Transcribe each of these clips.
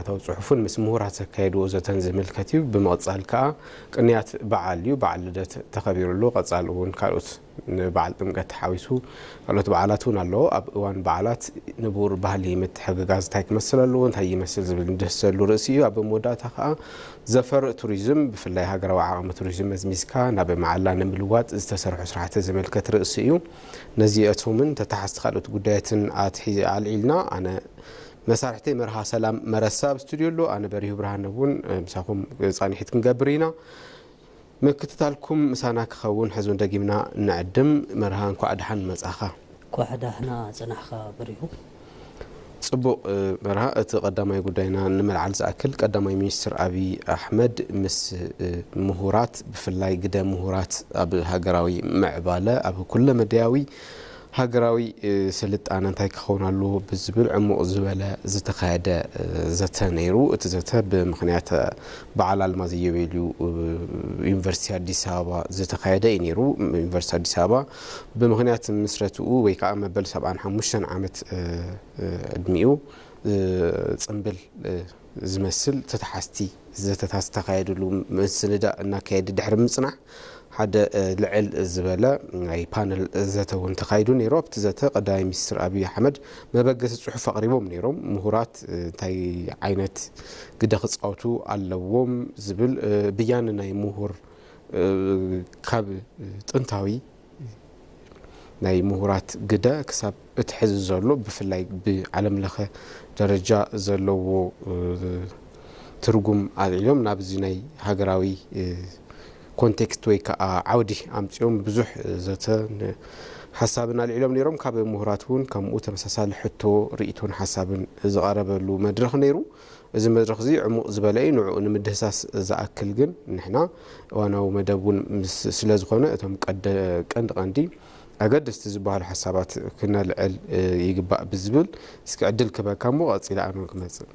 ታዊ ጽሑፍን ምስ ምሁራት ዘካየድዎ ዘተን ዝምልከት እዩ። ብምቕጻል ከኣ ቅንያት በዓል እዩ። በዓል ልደት ተኸቢሩሉ፣ ቀጻሊ እውን ካልኦት ንበዓል ጥምቀት ተሓዊሱ ካልኦት በዓላት እውን ኣለዎ። ኣብ እዋን በዓላት ንቡር ባህሊ ምትሕግጋዝ እንታይ ክመስል ኣለዎ፣ እንታይ ይመስል ዝብል ንድህሰሉ ርእሲ እዩ። ኣብ መወዳእታ ከኣ ዘፈር ቱሪዝም፣ ብፍላይ ሃገራዊ ዓቕሚ ቱሪዝም መዝሚዝካ ናብ መዓላ ንምልዋጥ ዝተሰርሑ ስራሕቲ ዝምልከት ርእሲ እዩ። ነዚኣቶምን ተተሓዝቲ ካልኦት ጉዳያትን ኣትሒ-፣ ኣልዒልና ኣነ መሳርሕተይ መርሃ ሰላም መረሳ ኣብ ስቱድዮ ኣሎ። ኣነ በሪሁ ብርሃነ እውን፣ እ፣ ምሳኹም ጻንሒት ክንገብር ኢና። ምክትታልኩም ምሳና ክኸውን ሕዚ እውን ደጊምና ንዕድም። መርሃ እንኳዕ ደሓን መጻኻ። እንኳዕ ደሕና ጸናሕካ በሪሁ። ጽቡቕ፣ እ፣ መርሃ እቲ ቀዳማይ ጉዳይና ንምልዓል ዝኣክል ቀዳማይ ሚኒስትር ኣብይ ኣሕመድ ምስ፣ እ፣ ምሁራት ብፍላይ ግደ ምሁራት ኣብ ሃገራዊ ምዕባለ ኣብ ኩለ መዳያዊ ሃገራዊ፣ እ፣ ስልጣነ እንታይ ክኸውን ኣለዎ ብዝብል ዕሙቕ ዝበለ ዝተኻየደ፣ እ፣ ዘተ ነይሩ። እቲ ዘተ ብምኽንያት በዓል ኣልማዝ ኢዮቤልዩ፣ እ፣ ዩኒቨርሲቲ ኣዲስ ኣበባ ዝተኻየደ እዩ ነይሩ። ዩኒቨርሲቲ ኣዲስ ኣበባ ብምኽንያት ምስረትኡ ወይ ከዓ መበል ሰብዓን ሓሙሽተን ዓመት፣ እ፣ እ፣ ዕድሚኡ፣ እ፣ ጽምብል፣ እ፣ ዝመስል ተተሓዝቲ ዘተታት ዝተኻየድሉ ምስንዳእ እናካየደ ድሕሪ ምጽናሕ ሓደ፣ እ፣ ልዕል ዝበለ ናይ ፓነል ዘተ እውን ተኻይዱ ነይሩ። ኣብቲ ዘተ ቀዳማይ ሚኒስትር ኣብይ ኣሕመድ መበገሲ ጽሑፍ ኣቕሪቦም ነይሮም። ምሁራት፣ እ፣ እንታይ ዓይነት ግደ ክጻወቱ ኣለዎም ዝብል፣ እ፣ ብያነ ናይ ምሁር፣ እ፣ ካብ ጥንታዊ ናይ ምሁራት ግደ ክሳብ እቲ ሕዚ ዘሎ ብፍላይ ብዓለም ለኸ ደረጃ ዘለዎ፣ እ፣ ትርጉም ኣልዒሎም ናብዚ ናይ ሃገራዊ፣ እ፣ ኮንቴክስት ወይ ከዓ ዓውዲ ኣምጺኦም ብዙሕ ዘተ ን-፣ ሓሳብን ኣልዒሎም ነይሮም። ካብ ምሁራት እውን ከምኡ ተመሳሳሊ ሕቶ፣ ርእይቶን ሓሳብን ዝቐረበሉ መድረኽ ነይሩ። እዚ መድረኽ እዚ ዕሙቕ ዝበለ እዩ። ንዕኡ ንምድህሳስ ዝኣክል ግን ንሕና እዋናዊ መደብ እውን ምስ-፣ ስለ ዝኾነ እቶም ቀደ-፣ ቀንዲ ቀንዲ ኣገደስቲ ዝበሃሉ ሓሳባት ክነልዕል፣ እ፣ ይግባእ ብዝብል እስኪ ዕድል ክበካ እሞ ቀጺለ ኣነ ክመጽእ።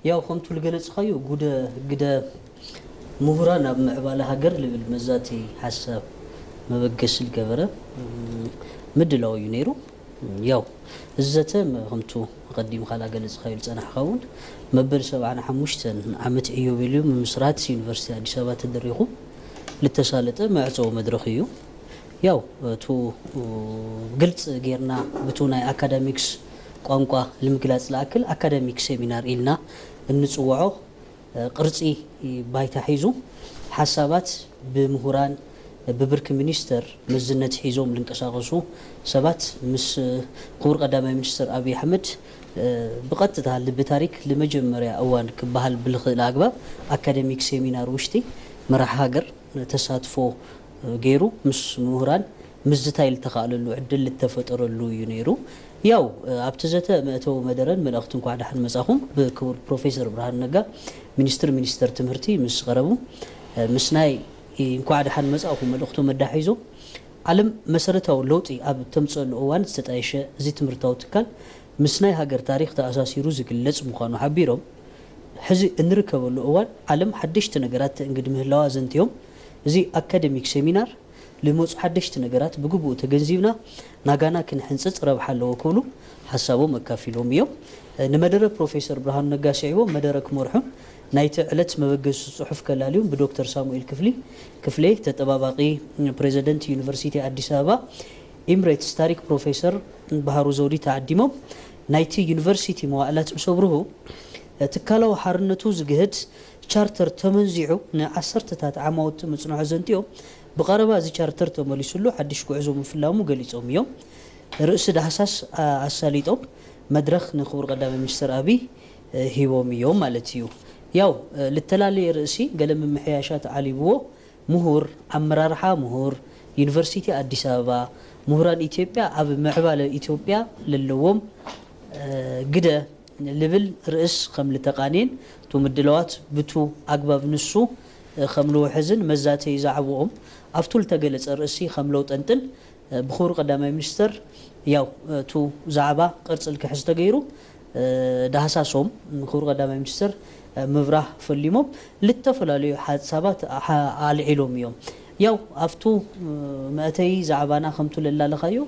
ያው ከምቱ ዝገለጽኻዮ ጉደ-፣ ግደ ምሁራን ኣብ ምዕባለ ሃገር ልብል መዛቲ ሓሳብ መበገሲ ዝገበረ፣ ም-፣ ምድላው እዩ ነይሩ። ያው እዚ ዘተ ም-፣ ከምቱ ኣቐዲምካ ላገለጽኻዮ ዝጸናሕካ እውን መበል ሰብዓን ሓሙሽተን ዓመት ዕዮቤልዩ ምምስራት ዩኒቨርሲቲ ኣዲስ ኣበባ ተደሪኹ ልተሳለጠ መዕጸዊ መድረኽ እዩ። ያው እቱ ግልጽ ጌርና ብቱ ናይ ኣካዳሚክስ ቋንቋ ንምግላጽ ዝኣክል ኣካዳሚክ ሴሚናር ኢልና እንጽውዖ ቅርጺ ባይታ ሒዙ ሓሳባት ብምሁራን ብብርኪ ሚኒስተር መዝነት ሒዞም ልንቀሳቐሱ ሰባት ምስ ክቡር ቀዳማይ ሚኒስተር ኣብይ ኣሕመድ ብቐጥታ ልቢ ታሪክ ልመጀመርያ እዋን ክበሃል ብልኽእል ኣግባብ ኣካደሚክ ሴሚናር ውሽጢ መራሕ ሃገር ተሳትፎ ገይሩ ምስ ምሁራን ምዝታይ ልተኻእለሉ ዕድል ልተፈጠረሉ እዩ ነይሩ። ያው ኣብቲ ዘተ መእተዊ መደረን መልእኽቲ እንኳዕ ደሓን መጻኹም ብክቡር ፕሮፌሰር ብርሃኑ ነጋ ሚኒስትር ሚኒስተር ትምህርቲ ምስ ቀረቡ ምስ ናይ እንኳዕ ደሓን መጻእኹም መልእኽቶም ኣዳሒዞም ዓለም መሰረታዊ ለውጢ ኣብ ተምጸሉ እዋን ዝተጣየሸ እዚ ትምህርታዊ ትካል ምስ ናይ ሃገር ታሪኽ ተኣሳሲሩ ዝግለጽ ምዃኑ ሓቢሮም ሕዚ እንርከበሉ እዋን ዓለም ሓደሽቲ ነገራት ተእንግድ ምህላዋ ዘንትዮም እዚ ኣካደሚክ ሴሚናር ልመፁ ሓደሽቲ ነገራት ብግቡእ ተገንዚብና ናጋና ክንሕንፅፅ ረብሓ ኣለዎ ክብሉ ሓሳቦም ኣካፊሎም እዮም። ንመደረ ፕሮፌሰር ብርሃኑ ነጋ ስዒቦም መደረ ክመርሑን ናይቲ ዕለት መበገሲ ፅሑፍ ከላልዩን ብዶክተር ሳሙኤል ክፍሊ ክፍሌ ተጠባባቂ ፕሬዚደንት ዩኒቨርሲቲ ኣዲስ ኣበባ ኢምሬትስ ታሪክ ፕሮፌሰር ባህሩ ዘውዲ ተዓዲሞም ናይቲ ዩኒቨርሲቲ መዋእላት ምስ ኣብርሁ ትካላዊ ሓርነቱ ዝግህድ ቻርተር ተመንዚዑ ንዓሰርተታት ዓማውቲ ምጽንሖ ዘንትዮም ብቐረባ እዚ ቻርተር ተመሊሱሉ ሓድሽ ጉዕዞ ምፍላሙ ገሊጾም እዮም። ርእሲ ዳህሳስ ኣሳሊጦም መድረኽ ንክቡር ቀዳማይ ሚኒስትር ኣብይ ሂቦም እዮም ማለት እዩ። ያው ልተላለየ ርእሲ ገለ ምምሕያሻት ዓሊብዎ ምሁር፣ ኣመራርሓ ምሁር፣ ዩኒቨርሲቲ ኣዲስ ኣበባ፣ ምሁራን ኢትዮጵያ ኣብ ምዕባለ ኢትዮጵያ ለለዎም ግደ ልብል ርእስ ከም ልተቃንየን እቱ ምድለዋት ብቱ ኣግባብ ንሱ ከም ልውሕዝን መዛተይ ዛዕብኦም ኣብቱ ልተገለጸ ርእሲ ከም ለውጠንጥን ብክቡር ቀዳማይ ሚኒስተር ያው እቱ ዛዕባ ቅርጺ ልክሕዝ ተገይሩ ዳህሳሶም ክቡር ቀዳማይ ሚኒስተር ምብራህ ፈሊሞም ልተፈላለዩ ሓሳባት ኣልዒሎም እዮም። ያው ኣብቱ መእተይ ዛዕባና ከምቱ ለላለኻዮ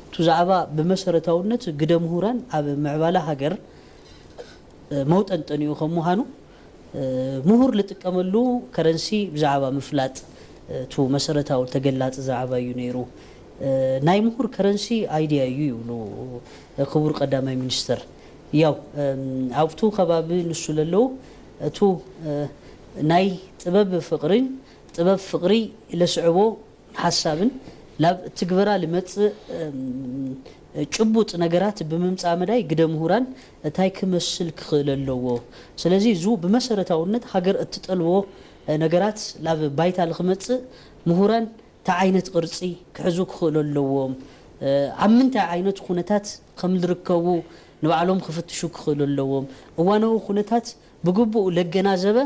እቱ ዛዕባ ብመሰረታውነት ግደ ምሁራን ኣብ ምዕባለ ሃገር መውጠንጠኒኡ ከም ምዃኑ፣ ምሁር ዝጥቀመሉ ከረንሲ ብዛዕባ ምፍላጥ፣ እቱ መሰረታዊ ተገላጺ ዛዕባ እዩ ነይሩ። ናይ ምሁር ከረንሲ ኣይድያ እዩ ይብሉ ክቡር ቀዳማይ ሚኒስትር። ያው ኣብቱ ከባቢ ንሱ ለለዉ እቱ ናይ ጥበብ ፍቕሪን ጥበብ ፍቕሪ ለስዕቦ ሓሳብን ላብ ትግበራ ልመጽእ ጭቡጥ ነገራት ብምምጻእ መዳይ ግደ ምሁራን እንታይ ክመስል ክኽእል ኣለዎ። ስለዚ እዙ ብመሰረታውነት ሃገር እትጠልቦ ነገራት ላብ ባይታ ልክመጽእ ምሁራን እንታይ ዓይነት ቅርጺ ክሕዙ ክኽእሉ ኣለዎም፣ ኣብ ምንታይ ዓይነት ኩነታት ከም ዝርከቡ ንባዕሎም ክፍትሹ ክኽእሉ ኣለዎም። እዋናዊ ኩነታት ብግቡእ ለገናዘበ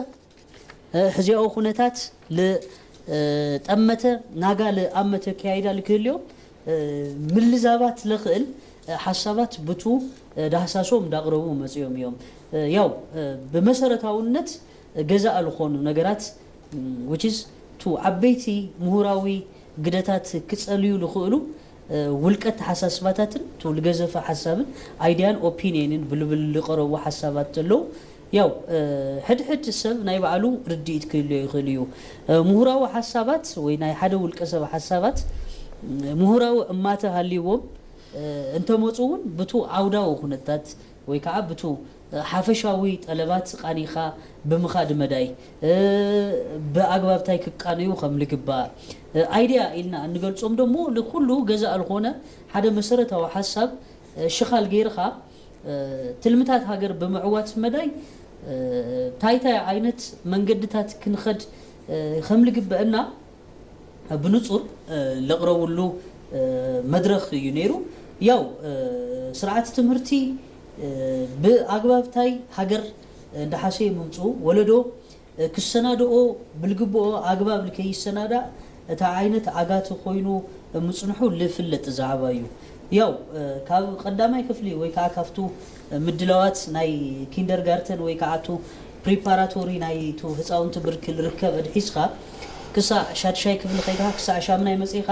ሕዚያዊ ኩነታት ልጠመተ ናጋ ልኣመተ ኣካያይዳ ልክህልዮም ምልዛባት ለኽእል ሓሳባት ብቱ ዳህሳሶም እንዳቕረቡ መፅኦም እዮም። ያው ብመሰረታውነት ገዛእ ልኾኑ ነገራት which is ቱ ዓበይቲ ምሁራዊ ግደታት ክፀልዩ ልኽእሉ ውልቀ ተሓሳስባታትን ቱ ልገዘፈ ሓሳብን ኣይድያን ኦፒንየንን ብልብል ልቐረቡ ሓሳባት ዘለዉ ያው ሕድሕድ ሰብ ናይ ባዕሉ ርድኢት ክህልዮ ይኽእል እዩ። ምሁራዊ ሓሳባት ወይ ናይ ሓደ ውልቀ ሰብ ሓሳባት ምሁራዊ እማተ ሃልይዎም እንተመፁ እውን ብቱ ዓውዳዊ ኩነታት ወይ ከዓ ብቱ ሓፈሻዊ ጠለባት ቃኒኻ ብምኻድ መዳይ ብኣግባብታይ ክቃነዩ ከም ልግባእ ኣይድያ ኢልና እንገልፆም ደሞ ልኩሉ ገዛእ ልኾነ ሓደ መሰረታዊ ሓሳብ ሽኻል ገይርኻ ትልምታት ሃገር ብምዕዋት መዳይ ታይታይ ዓይነት መንገድታት ክንኸድ ከም ልግበአና ብንጹር ለቕረብሉ መድረኽ እዩ ነይሩ። ያው ስርዓት ትምህርቲ ብኣግባብታይ ሃገር እንዳሓሰየ ምምፅኡ ወለዶ ክሰናድኦ ብልግብኦ ኣግባብ ልከይሰናዳእ እታ ዓይነት ኣጋቲ ኮይኑ ምፅንሑ ልፍለጥ ዛዕባ እዩ። ያው ካብ ቀዳማይ ክፍሊ ወይ ከዓ ካብቱ ምድላዋት ናይ ኪንደርጋርተን ወይ ከዓ ቱ ፕሪፓራቶሪ ናይ ቱ ህፃውንቲ ብርኪ ልርከብ ኣድሒዝካ ክሳዕ ሻድሻይ ክፍሊ ከይድካ ክሳዕ ሻምናይ መፂእካ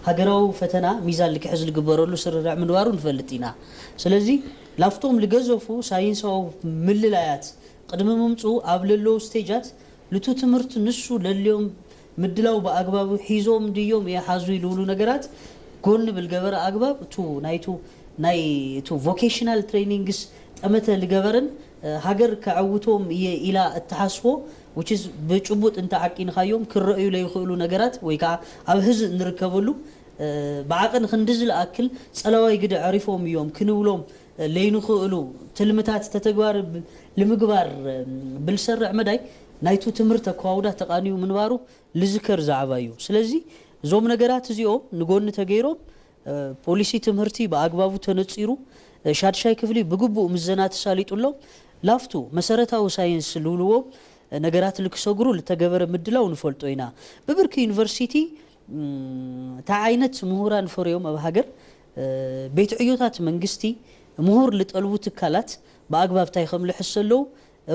ሃገራዊ ፈተና ሚዛን ልክሕዝ ልግበረሉ ስርርዕ ምንባሩ ንፈልጥ ኢና። ስለዚ ላፍቶም ልገዘፉ ሳይንሳዊ ምልላያት ቅድሚ ምምፅኡ ኣብ ለለዉ ስቴጃት ልቱ ትምህርቲ ንሱ ለልዮም ምድላው ብኣግባቡ ሒዞም ድዮም የሓዙ ልብሉ ነገራት ጎኒ ብልገበረ ኣግባብ እቱ ናይቱ ናይ እቱ ቮኬሽናል ትሬኒንግስ ጠመተ ልገበርን ሃገር ከዐውቶም እየ ኢላ እተሓስቦ which is ብጭቡጥ እንተዓቂንኻዮም ክረእዩ ለይኽእሉ ነገራት ወይ ከዓ ኣብ ህዝብ እንርከበሉ ብዓቐን ክንዲ ዝለኣክል ፀላዋይ ግደ ዕሪፎም እዮም ክንብሎም ለይንኽእሉ ትልምታት ተተግባር ልምግባር ብልሰርዕ መዳይ ናይቱ ትምህርቲ ኣከዋውዳ ተቓንዩ ምንባሩ ልዝከር ዛዕባ እዩ። ስለዚ እዞም ነገራት እዚኦም ንጎኒ ተገይሮም ፖሊሲ ትምህርቲ ብኣግባቡ ተነፂሩ ሻድሻይ ክፍሊ ብግቡእ ምዘና ተሳሊጡሎም ላፍቱ መሰረታዊ ሳይንስ ልብልዎም ነገራት ልክሰግሩ ልተገበረ ምድላው ንፈልጦ ኢና። ብብርኪ ዩኒቨርሲቲ እንታይ ዓይነት ምሁራን ፈርዮም ኣብ ሃገር ቤት ዕዮታት መንግስቲ ምሁር ልጠልቡ ትካላት ብኣግባብ እንታይ ከም ልሕሰ ኣለዉ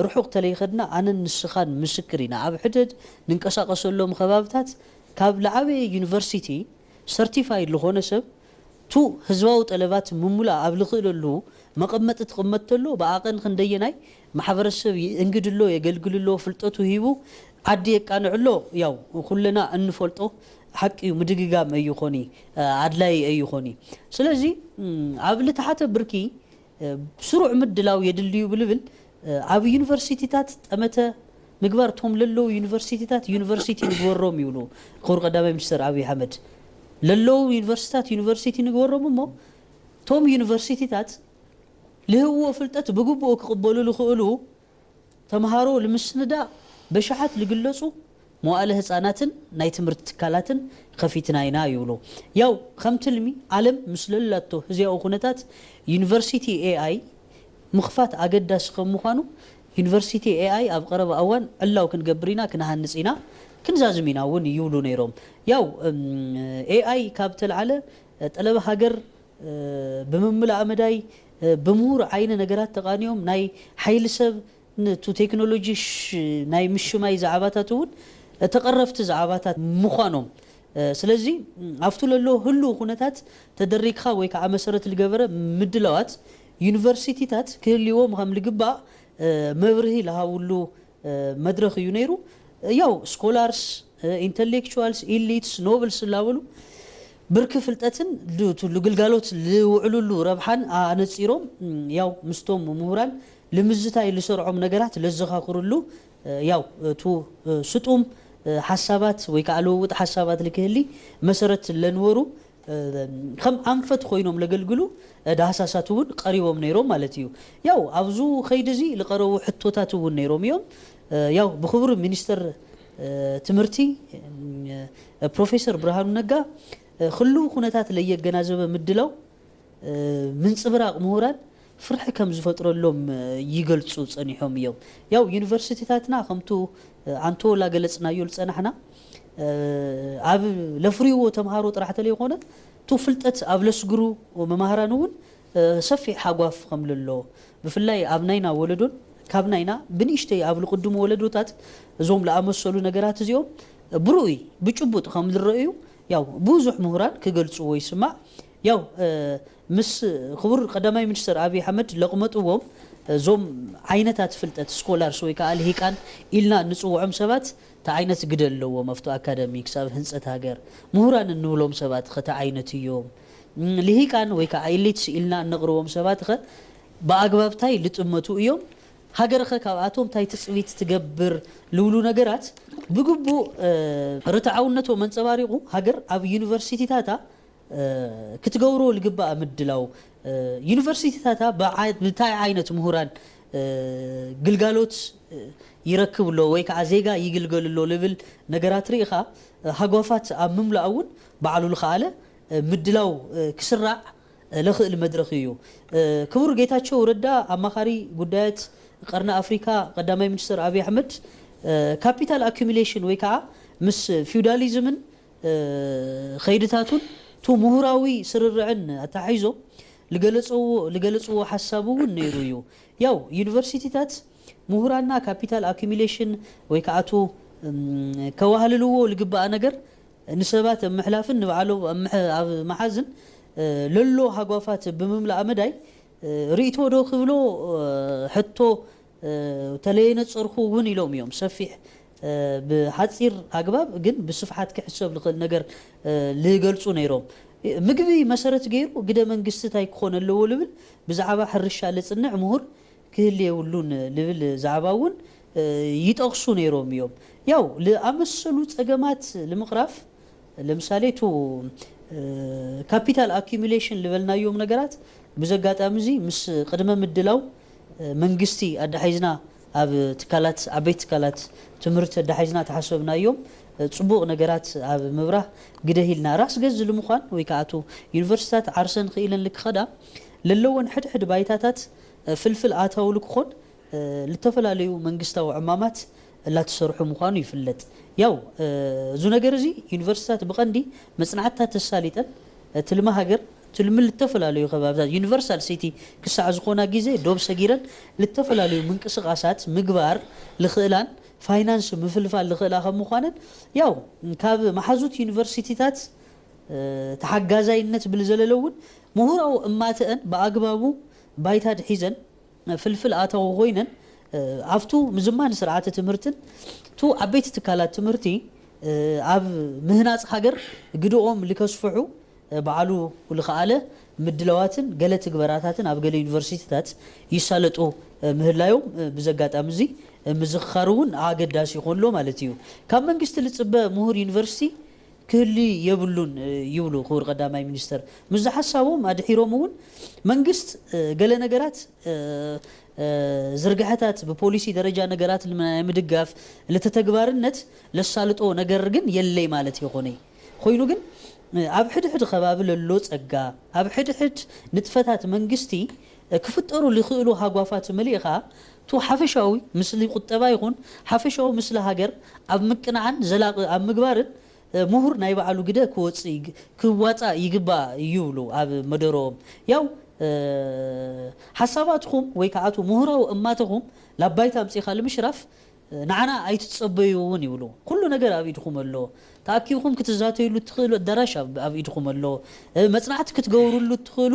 ርሑቕ ተለይኸድና ኣነን ንስኻን ምስክር ኢና። ኣብ ሕደድ ንንቀሳቀሰሎም ከባብታት ካብ ልዓበየ ዩኒቨርሲቲ ሰርቲፋይድ ልኾነ ሰብ ቱ ህዝባዊ ጠለባት ምሙላእ ኣብ ልኽእለሉ መቐመጢ ትቕመጥ ተሎ ብኣቐን ክንደየናይ ማሕበረሰብ ይእንግድሎ የገልግልሎ ፍልጠቱ ሂቡ ዓዲ የቃንዕሎ ያው ኩለና እንፈልጦ ሓቂ እዩ ምድግጋም ኣይኾኒ ኣድላይ ኣይኾኒ ስለዚ ኣብ ልተሓተ ብርኪ ስሩዕ ምድላው የድልዩ ብልብል ኣብ ዩኒቨርሲቲታት ጠመተ ምግባር ቶም ለለዉ ዩኒቨርሲቲታት ዩኒቨርሲቲ ንግበሮም ይብሉ ክቡር ቀዳማይ ሚኒስትር ኣብይ ኣሕመድ ለለዉ ዩኒቨርሲቲታት ዩኒቨርሲቲ ንግበሮም እሞ ቶም ዩኒቨርሲቲታት ልህብዎ ፍልጠት ብግብኡ ክቕበሉ ልኽእሉ ተምሃሮ ልምስንዳእ በሽሓት ልግለጹ መዋእለ ህጻናትን ናይ ትምህርቲ ትካላትን ከፊትና ኢና ይብሉ። ያው ከም ትልሚ ዓለም ምስ ለላቶ ህዝያዊ ኩነታት ዩኒቨርሲቲ ኤኣይ ምኽፋት ኣገዳሲ ከም ምዃኑ ዩኒቨርሲቲ ኤኣይ ኣብ ቀረባ እዋን ዕላው ክንገብር ኢና ክንሃንጽ ኢና ክንዛዝም ኢና እውን ይብሉ ነይሮም። ያው ኤኣይ ካብ ተልዓለ ጠለብ ሃገር ብምምላእ መዳይ ብምሁር ዓይኒ ነገራት ተቓንዮም ናይ ሓይሊ ሰብ ንቱ ቴክኖሎጂ ናይ ምሽማይ ዛዕባታት እውን ተቐረፍቲ ዛዕባታት ምዃኖም ስለዚ ኣብቱ ለሎ ህሉ ኩነታት ተደሪግካ ወይ ከዓ መሰረት ልገበረ ምድላዋት ዩኒቨርሲቲታት ክህልዎም ከም ልግባእ መብርሂ ዝሃብሉ መድረኽ እዩ ነይሩ። ያው scholars፣ intellectuals፣ elites፣ nobles እናበሉ ብርኪ ፍልጠትን ግልጋሎት ዝውዕልሉ ረብሓን ኣነፂሮም ያው ምስቶም ምሁራን ልምዝታይ ዝሰርዖም ነገራት ለዘኻኽርሉ ያው እቱ ስጡም ሓሳባት ወይ ከዓ ልውውጥ ሓሳባት ልክህሊ መሰረት ለንበሩ ከም ኣንፈት ኮይኖም ለገልግሉ ዳህሳሳት እውን ቀሪቦም ነይሮም ማለት እዩ። ያው ኣብዚ ከይዲ እዚ ልቀረቡ ሕቶታት እውን ነይሮም እዮም። ያው ብክቡር ሚኒስተር ትምህርቲ ፕሮፌሰር ብርሃኑ ነጋ ክልው ኩነታት ለየገናዘበ ምድላው ምንፅብራቕ ምሁራን ፍርሒ ከም ዝፈጥረሎም ይገልፁ ፀኒሖም እዮም። ያው ዩኒቨርሲቲታትና ከምቱ ኣንቶ ላገለፅናዮ ዝፀናሕና ኣብ ለፍርይዎ ተምሃሮ ጥራሕ ተለይኮነ ቱ ፍልጠት ኣብ ለስግሩ መማህራን እውን ሰፊሕ ሓጓፍ ከም ልሎ ብፍላይ ኣብ ናይና ወለዶን ካብ ናይና ብንእሽተይ ኣብ ልቅድሙ ወለዶታት እዞም ለኣመሰሉ ነገራት እዚኦም ብርኡይ ብጭቡጥ ከም ዝረእዩ ያው ብዙሕ ምሁራን ክገልፅዎ ይስማዕ። ያው ምስ ክቡር ቀዳማይ ሚኒስትር ኣብይ ኣሕመድ ለቕመጥዎም እዞም ዓይነታት ፍልጠት scholars ወይ ከዓ ልሂቃን ኢልና እንፅውዖም ሰባት እቲ ዓይነት ግደ ኣለዎም ኣብቲ ኣካደሚክስ ኣብ ህንፀት ሃገር ምሁራን እንብሎም ሰባት ኸ እንታይ ዓይነት እዮም? ልሂቃን ወይ ከዓ elites ኢልና እነቕርቦም ሰባት ኸ ብኣግባብታይ ልጥመቱ እዮም? ሃገር ኸ ካብኣቶም እንታይ ትፅቢት ትገብር? ልብሉ ነገራት ብግቡእ ርትዓውነቶም ኣንፀባሪቑ ሃገር ኣብ ዩኒቨርሲቲታታ ክትገብሮ ልግባእ ምድላው ዩኒቨርሲቲታታ ብታይ ዓይነት ምሁራን ግልጋሎት ይረክብ ኣሎ ወይ ከዓ ዜጋ ይግልገል ኣሎ ልብል ነገራት ርኢኻ ሃጓፋት ኣብ ምምላእ እውን ባዕሉ ልኸኣለ ምድላው ክስራዕ ለኽእል መድረኽ እዩ። ክቡር ጌታቸው ረዳ ኣማኻሪ ጉዳያት ቀርኒ ኣፍሪካ ቀዳማይ ሚኒስትር ኣብይ ኣሕመድ capital accumulation ወይ ከዓ ምስ ፊውዳሊዝምን ከይድታቱን ቱ ምሁራዊ ስርርዕን ኣተሓሒዞም ልገለፅዎ ሓሳብ እውን ነይሩ እዩ። ያው ዩኒቨርሲቲታት ምሁራና capital accumulation ወይ ከዓ ቱ ከዋህልልዎ ልግባኣ ነገር ንሰባት ኣብ ምሕላፍን ንባዕሎም ኣብ መሓዝን ለሎ ሃጓፋት ብምምላእ መዳይ ርእይቶ ዶ ክብሎ ሕቶ ተለየነፀርኩ እውን ኢሎም እዮም ሰፊሕ ብሓፂር ኣግባብ ግን ብስፍሓት ክሕሰብ ዝኽእል ነገር ልገልፁ ነይሮም። ምግቢ መሰረት ገይሩ ግደ መንግስቲ እንታይ ክኾን ኣለዎ ልብል ብዛዕባ ሕርሻ ልፅንዕ ምሁር ክህል የብሉን ልብል ዛዕባ እውን ይጠቕሱ ነይሮም እዮም። ያው ልኣመሰሉ ፀገማት ልምቕራፍ ለምሳሌ ቱ capital accumulation ልበልናዮም ነገራት ብዘጋጣሚ እዚ ምስ ቅድመ ምድላው መንግስቲ ኣዳሒዝና ኣብ ትካላት ዓበይቲ ትካላት ትምህርቲ ኣዳሒዝና ተሓሰብናዮም ፅቡቕ ነገራት ኣብ ምብራህ ግደህ ኢልና ራስ ገዝ ልምዃን ወይ ከዓ ቱ ዩኒቨርሲታት ዓርሰን ክኢለን ልክኸዳ ለለወን ሕድሕድ ባይታታት ፍልፍል ኣታዊ ልክኾን ልተፈላለዩ መንግስታዊ ዕማማት ላትሰርሑ ምዃኑ ይፍለጥ። ያው እዙ ነገር እዚ ዩኒቨርሲታት ብቐንዲ መፅናዕትታት ተሳሊጠን ትልሚ ሃገር ትልሚ ልተፈላለዩ ከባብታት ዩኒቨርሳል ሲቲ ክሳዕ ዝኾና ግዜ ዶብ ሰጊረን ልተፈላለዩ ምንቅስቃሳት ምግባር ልኽእላን ፋይናንስ ምፍልፋል ልኽእላ ከም ምዃነን ያው ካብ መሓዙት ዩኒቨርሲቲታት ተሓጋዛይነት ብልዘለለውን ምሁራዊ እማተአን ብኣግባቡ ባይታ ድሒዘን ፍልፍል ኣታዊ ኮይነን ኣብቱ ምዝማን ስርዓተ ትምህርትን ቱ ዓበይቲ ትካላት ትምህርቲ ኣብ ምህናፅ ሃገር ግድኦም ልከስፍሑ ባዕሉ ልኸኣለ ምድለዋትን ገለ ትግበራታትን ኣብ ገለ ዩኒቨርሲቲታት ይሳለጡ ምህላዮም ብዘጋጣሚ እዚ ምዝኽኻር እውን ኣገዳሲ ይኾንሎ ማለት እዩ። ካብ መንግስቲ ልፅበ ምሁር ዩኒቨርሲቲ ክህሊ የብሉን ይብሉ ክቡር ቀዳማይ ሚኒስተር። ምስዚ ሓሳቦም ኣድሒሮም እውን መንግስት ገለ ነገራት ዝርግሐታት ብፖሊሲ ደረጃ ነገራት ናይ ምድጋፍ ልተተግባርነት ለሳልጦ ነገር ግን የለይ ማለት ይኾነይ። ኮይኑ ግን ኣብ ሕድሕድ ከባቢ ለሎ ጸጋ ኣብ ሕድሕድ ንጥፈታት መንግስቲ ክፍጠሩ ልኽእሉ ሃጓፋት መሊእኻ ቱ ሓፈሻዊ ምስሊ ቁጠባ ይኹን ሓፈሻዊ ምስሊ ሃገር ኣብ ምቅናዕን ዘላቂ ኣብ ምግባርን ምሁር ናይ ባዕሉ ግደ ክወፅእ ክዋፃእ ይግባእ ይብሉ ኣብ መደሮም። ያው ሓሳባትኹም ወይ ከዓ ቱ ምሁራዊ እማተኹም ላባይታ ኣምፂኻ ልምሽራፍ ንዓና ኣይትፀበዩ እውን ይብሉ። ኩሉ ነገር ኣብ ኢድኹም ኣሎ። ተኣኪብኩም ክትዛተዩሉ እትኽእሉ ኣዳራሽ ኣብ ኢድኹም ኣሎ። መፅናዕቲ ክትገብሩሉ እትኽእሉ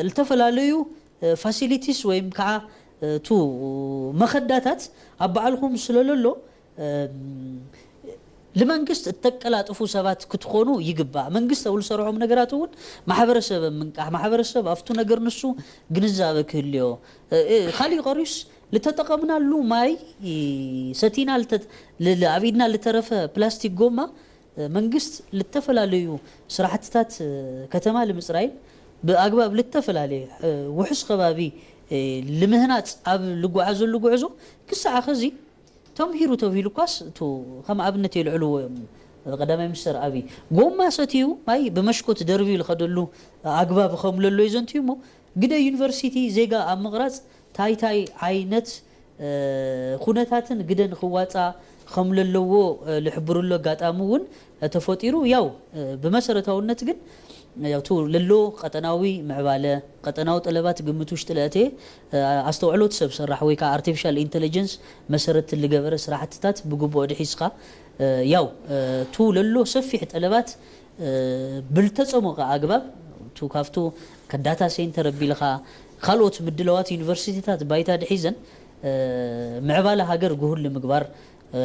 ዝተፈላለዩ ፋሲሊቲስ ወይም ከዓ እቱ መኸዳታት ኣብ ባዕልኹም ስለለሎ፣ እም፣ ልመንግስት እተቀላጥፉ ሰባት ክትኾኑ ይግባእ። መንግስት ኣብ ዝሰርሖም ነገራት እውን ማሕበረሰብ ምንቃሕ፣ ማሕበረሰብ ኣብቱ ነገር ንሱ ግንዛበ ክህልዮ። እ፣ እ፣ ካሊእ ቀሪስ ልተጠቐምናሉ ማይ፣ እ፣ ሰቲና ልተ-፣ ል-፣ ል-፣ ኣብ ኢድና ልተረፈ ፕላስቲክ ጎማ፣ እ፣ መንግስት ልተፈላለዩ ስራሕትታት፣ እ፣ ከተማ ልምፅራይን ብኣግባብ ልተፈላለየ፣ እ፣ ውሑስ ከባቢ፣ እ፣ ልምህናፅ ኣብ ልጓዓዘሉ ጉዕዞ ክሳዕ ኸዚ ተምሂሩ ተብሂሉ እኳስ እቱ ከም ኣብነት የልዕልዎ እዮም። ቀዳማይ ሚኒስተር ኣብይ ጎማ ሰትዩ ማይ ብመሽኮት ደርብዩ ዝኸደሉ ኣግባብ ከም ለሎ እዩ ዘንትዩ እሞ ግደ ዩኒቨርሲቲ ዜጋ ኣብ ምቕራፅ ታይታይ ዓይነት፣ እ፣ ኩነታትን ግደን ክዋፃ ከም ለለዎ፣ እ፣ ልሕብርሉ ኣጋጣሚ እውን ተፈጢሩ። ያው፣ እ፣ ብመሰረታውነት ግን ያው እቱ ለሎ ቀጠናዊ ምዕባለ፣ ቀጠናዊ ጠለባት ግምት ውሽጢ ለእተየ፣ እ፣ ኣስተውዕሎት ሰብ ሰራሕ ወይ ከዓ ኣርቲፊሻል ኢንተለጀንስ መሰረት ልገበረ ስራሕትታት ብግቡእ ድሒዝካ፣ እ፣ ያው፣ እ፣ እቱ ለሎ ሰፊሕ ጠለባት፣ እ፣ ብልተጸሞቐ ኣግባብ እቱ ካብቱ ከዳታ ሴንተር ኣቢልኻ ካልኦት ምድለዋት ዩኒቨርሲቲታት ባይታ ድሒዘን፣ እ፣ ምዕባለ ሃገር ግሁል ንምግባር፣ እ፣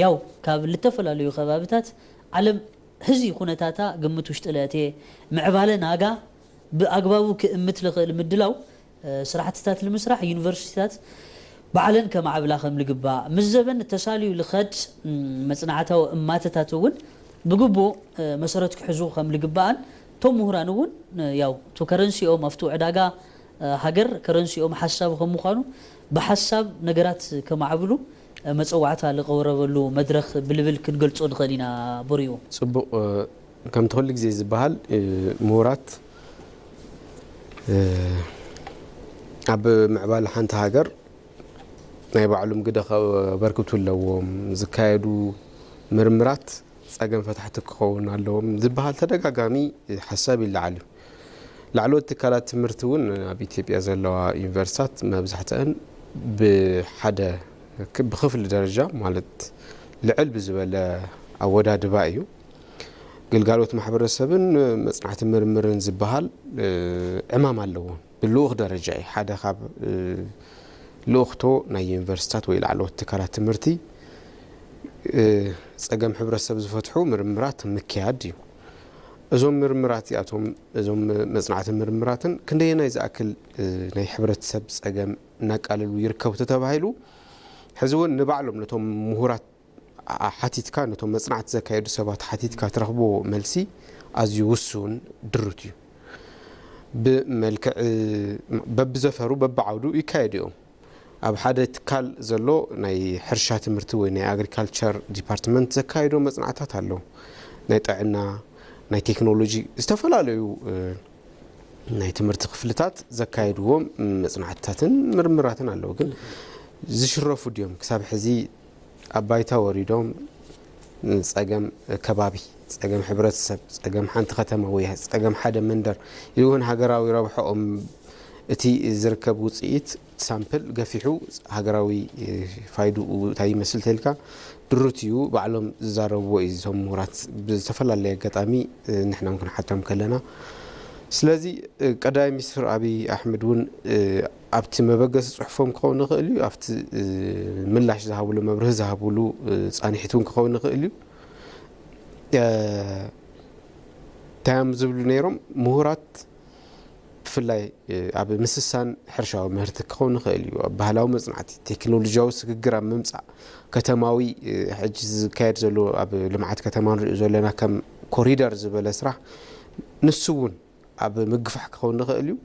ያው ካብ ልተፈላለዩ ከባብታት ዓለም ህዚ ኩነታታ ግምት ውሽጢ ለእትየ ምዕባለ ናጋ ብኣግባቡ ክእምት ልኽእል ምድላው፣ እ፣ ስራሕትታት ልምስራሕ ዩኒቨርሲቲታት ባዕለን ከማዕብላ ከም ልግባእ፣ ምስ ዘበን ተሳልዩ ልኸድ፣ እም፣ መጽናዕታዊ እማተታት እውን ብግቡእ፣ እ፣ መሰረት ክሕዙ ከም ልግባእን እቶም ምሁራን እውን፣ እ፣ ያው እቱ ከረንሲኦም ኣብቱ ዕዳጋ፣ እ፣ ሃገር ከረንሲኦም ሓሳብ ከም ምዃኑ ብሓሳብ ነገራት ከማዕብሉ፣ እ፣ መጸዋዕታ ልቀረበሉ መድረኽ ብልብል ክንገልጾ ንኽእል ኢና። ቦርዮ። ጽቡቕ፣ እ፣ ከምቲ ኩሉ ግዜ ዝበሃል፣ እ፣ ምሁራት፣ እ፣ ኣብ ምዕባለ ሓንቲ ሃገር ናይ ባዕሎም ግደ ከበርክቱ ኣለዎም። ዝካየዱ ምርምራት ጸገም ፈታሕቲ ክኸውን ኣለዎም ዝበሃል ተደጋጋሚ ሓሳብ ይለዓል እዩ። ላዕለዎት ትካላት ትምህርቲ እውን ኣብ ኢትዮጵያ ዘለዋ ዩኒቨርሲታት መብዛሕትአን ብሓደ ክ-፣ ብክፍሊ ደረጃ ማለት ልዕል ብዝበለ ኣወዳድባ እዩ። ግልጋሎት ማሕበረሰብን መጽናዕቲ ምርምርን ዝበሃል፣ እ፣ ዕማም ኣለዎ። ብልኡኽ ደረጃ እዩ። ሓደ ካብ፣ እ፣ ልኡኽቶ ናይ ዩኒቨርሲታት ወይ ላዕለዎት ትካላት ትምህርቲ፣ እ፣ ጸገም ሕብረተሰብ ዝፈትሑ ምርምራት ምክያድ እዩ። እዞም ምርምራት እዚኣቶም፣ እዞም መጽናዕቲ ምርምራትን ክንደየናይ ዝኣክል፣ እ፣ ናይ ሕብረተሰብ ጸገም እናቃለሉ ይርከቡ ተተባሂሉ፣ ሕዚ እውን ንባዕሎም ነቶም ምሁራት ኣ-፣ ሓቲትካ፣ ነቶም መጽናዕቲ ዘካየዱ ሰባት ሓቲትካ ትረኽቦ መልሲ ኣዝዩ ውሱን ድሩት እዩ። ብመልክዕ በብዘፈሩ በብዓውዱ ይካየዱ እዮም። ኣብ ሓደ ትካል ዘሎ ናይ ሕርሻ ትምህርቲ ወይ ናይ ኣግሪካልቸር ዲፓርትመንት ዘካየዶ መጽናዕታት ኣለዉ። ናይ ጥዕና፣ ናይ ቴክኖሎጂ፣ ዝተፈላለዩ፣ እ፣ ናይ ትምህርቲ ክፍልታት ዘካየድዎም መጽናዕትታትን ምርምራትን ኣለዉ። ግን ዝሽረፉ ድዮም? ክሳብ ሕዚ ኣብ ባይታ ወሪዶም ጸገም ከባቢ፣ ጸገም ሕብረተሰብ፣ ጸገም ሓንቲ ከተማ ወይ ጸገም ሓደ መንደር፣ ኢሉ እውን ሃገራዊ ረብሓኦም፣ እቲ ዝርከብ ውጽኢት ሳምፕል ገፊሑ ሃገራዊ ፋይድኡ እንታይ ይመስል ተልካ ድሩት እዩ። ባዕሎም ዝዛረብዎ እዩ። እዞም ምሁራት ብዝተፈላለየ ኣጋጣሚ ንሕና እውን ክንሓቶም ከለና፣ ስለዚ ቀዳማይ ሚኒስትር ኣብይ ኣሕመድ እውን ኣብቲ መበገሲ ጽሑፎም ክኸውን ይኽእል እዩ፣ ኣብቲ ምላሽ ዝሃብሉ፣ መብርሂ ዝሃብሉ ጻንሒት እውን ክኸውን ይኽእል እዩ። እንታይ እዮም ዝብሉ ነይሮም? ምሁራት ብፍላይ ኣብ ምስሳን ሕርሻዊ ምህርቲ ክኸውን ይኽእል እዩ፣ ኣብ ባህላዊ መጽናዕቲ፣ ቴክኖሎጂያዊ ስግግር ኣብ ምምጻእ፣ ከተማዊ፣ ሕጂ ዝካየድ ዘሎ ኣብ ልምዓት ከተማ ንሪኦ ዘለና ከም ኮሪደር ዝበለ ስራሕ፣ ንሱ እውን ኣብ ምግፋሕ ክኸውን ይኽእል እዩ።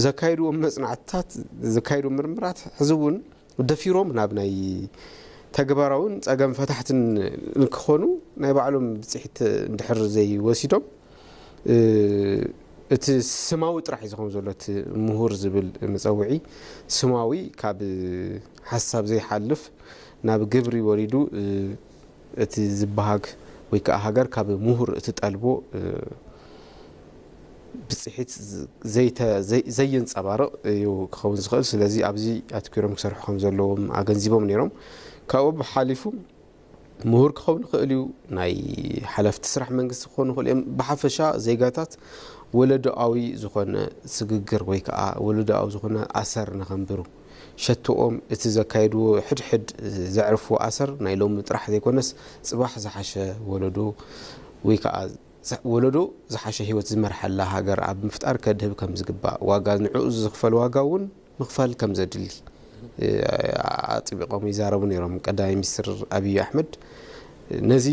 ዘካየድዎም መጽናዕትታት፣ ዘካየድዎም ምርምራት ሕዚ እውን ደፊሮም ናብ ናይ ተግባራውን ጸገም ፈታሕትን ንክኾኑ ናይ ባዕሎም ብጽሒት እንድሕር ዘይወሲዶም፣ እ፣ እቲ ስማዊ ጥራሕ እዩ ዝኸውን ዘሎ። እቲ ምሁር ዝብል መጸውዒ ስማዊ፣ ካብ ሓሳብ ዘይሓልፍ ናብ ግብሪ ወሪዱ፣ እ፣ እቲ ዝበሃግ ወይ ከዓ ሃገር ካብ ምሁር እትጠልቦ፣ እ፣ ብጽሒት ዘይተ-፣ ዘይ-፣ ዘየንጸባርቕ እዩ ክኸውን ዝኽእል። ስለዚ ኣብዚ ኣትኲሮም ክሰርሑ ከም ዘለዎም ኣገንዚቦም ነይሮም። ካብኡ ብሓሊፉ ምሁር ክኸውን ይኽእል እዩ፣ ናይ ሓለፍቲ ስራሕ መንግስቲ ክኾኑ ይኽእሉ እዮም። ብሓፈሻ ዜጋታት ወለዶኣዊ ዝኾነ ስግግር ወይ ከዓ ወለዶኣዊ ዝኾነ ኣሰር ንኸንብሩ፣ ሸትኦም እቲ ዘካየድዎ ሕድሕድ ዘዕርፍዎ ኣሰር ናይ ሎሚ ጥራሕ ዘይኮነስ፣ ጽባሕ ዝሓሸ ወለዶ ወይ ከዓ ወለዶ ዝሓሸ ህይወት ዝመርሓላ ሃገር ኣብ ምፍጣር ከድህብ ከም ዝግባእ፣ ዋጋ ንዕኡ ዝኽፈል ዋጋ እውን ምኽፋል ከም ዘድሊ ኣጥቢቖም ይዛረቡ ነይሮም ቀዳማይ ሚኒስትር ኣብይ ኣሕመድ። ነዚ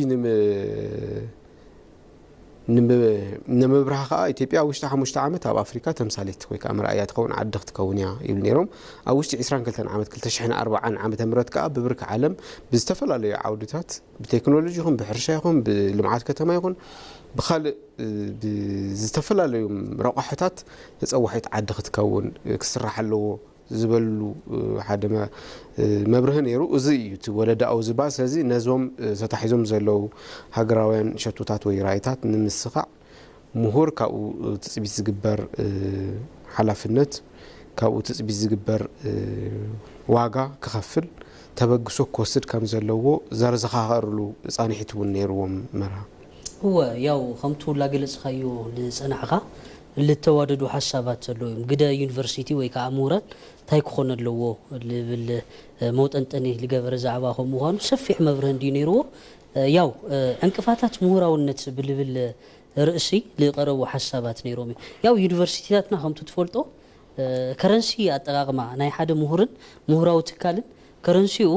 ንምብራህ ከዓ ኢትዮጵያ ኣብ ውሽጢ ሓሙሽተ ዓመት ኣብ ኣፍሪካ ተምሳሌት ወይ ከዓ መርኣያ ትኸውን ዓዲ ክትከውን እያ ይብሉ ነይሮም። ኣብ ውሽጢ ዕስራን ክልተን ዓመት ክልተ ሽሕን ኣርባዓን ዓመተ ምህረት ከዓ ብብርኪ ዓለም ብዝተፈላለዩ ዓውድታት ብቴክኖሎጂ ይኹን ብሕርሻ ይኹን ብልምዓት ከተማ ይኹን ብካልእ ብዝተፈላለዩ ረቋሕታት ተፀዋሒት ዓዲ ክትከውን ክስራሕ ኣለዎ ዝበሉ ሓደ መብርህ ነይሩ። እዚ እዩ እቲ ወለዳዊ ዝባስ እዚ ነዞም ተታሒዞም ዘለዉ ሃገራውያን ሸቶታት ወይ ራእይታት ንምስኻዕ ምሁር ካብኡ ትፅቢት ዝግበር ሓላፍነት ካብኡ ትፅቢት ዝግበር ዋጋ ክኸፍል ተበግሶ ክወስድ ከም ዘለዎ ዘርዘኻኸርሉ ፃንሒት እውን ነይርዎም መርሃ። እወ ያው ከምቱ ላገለፅኻዮ ልፀናሕኻ ልተዋደዱ ሓሳባት ዘለዉ እዮም። ግደ ዩኒቨርሲቲ ወይ ከዓ ምሁራን እንታይ ክኾን ኣለዎ ልብል መውጠንጠኒ ልገበረ ዛዕባ ከም ምዃኑ ሰፊሕ መብርህ እንድዩ ነይርዎ። ያው ዕንቅፋታት ምሁራውነት ብልብል ርእሲ ልቀረቡ ሓሳባት ነይሮም እዮም። ያው ዩኒቨርሲቲታትና ከምቱ ትፈልጦ ከረንሲ ኣጠቃቅማ ናይ ሓደ ምሁርን ምሁራዊ ትካልን ከረንሲኡ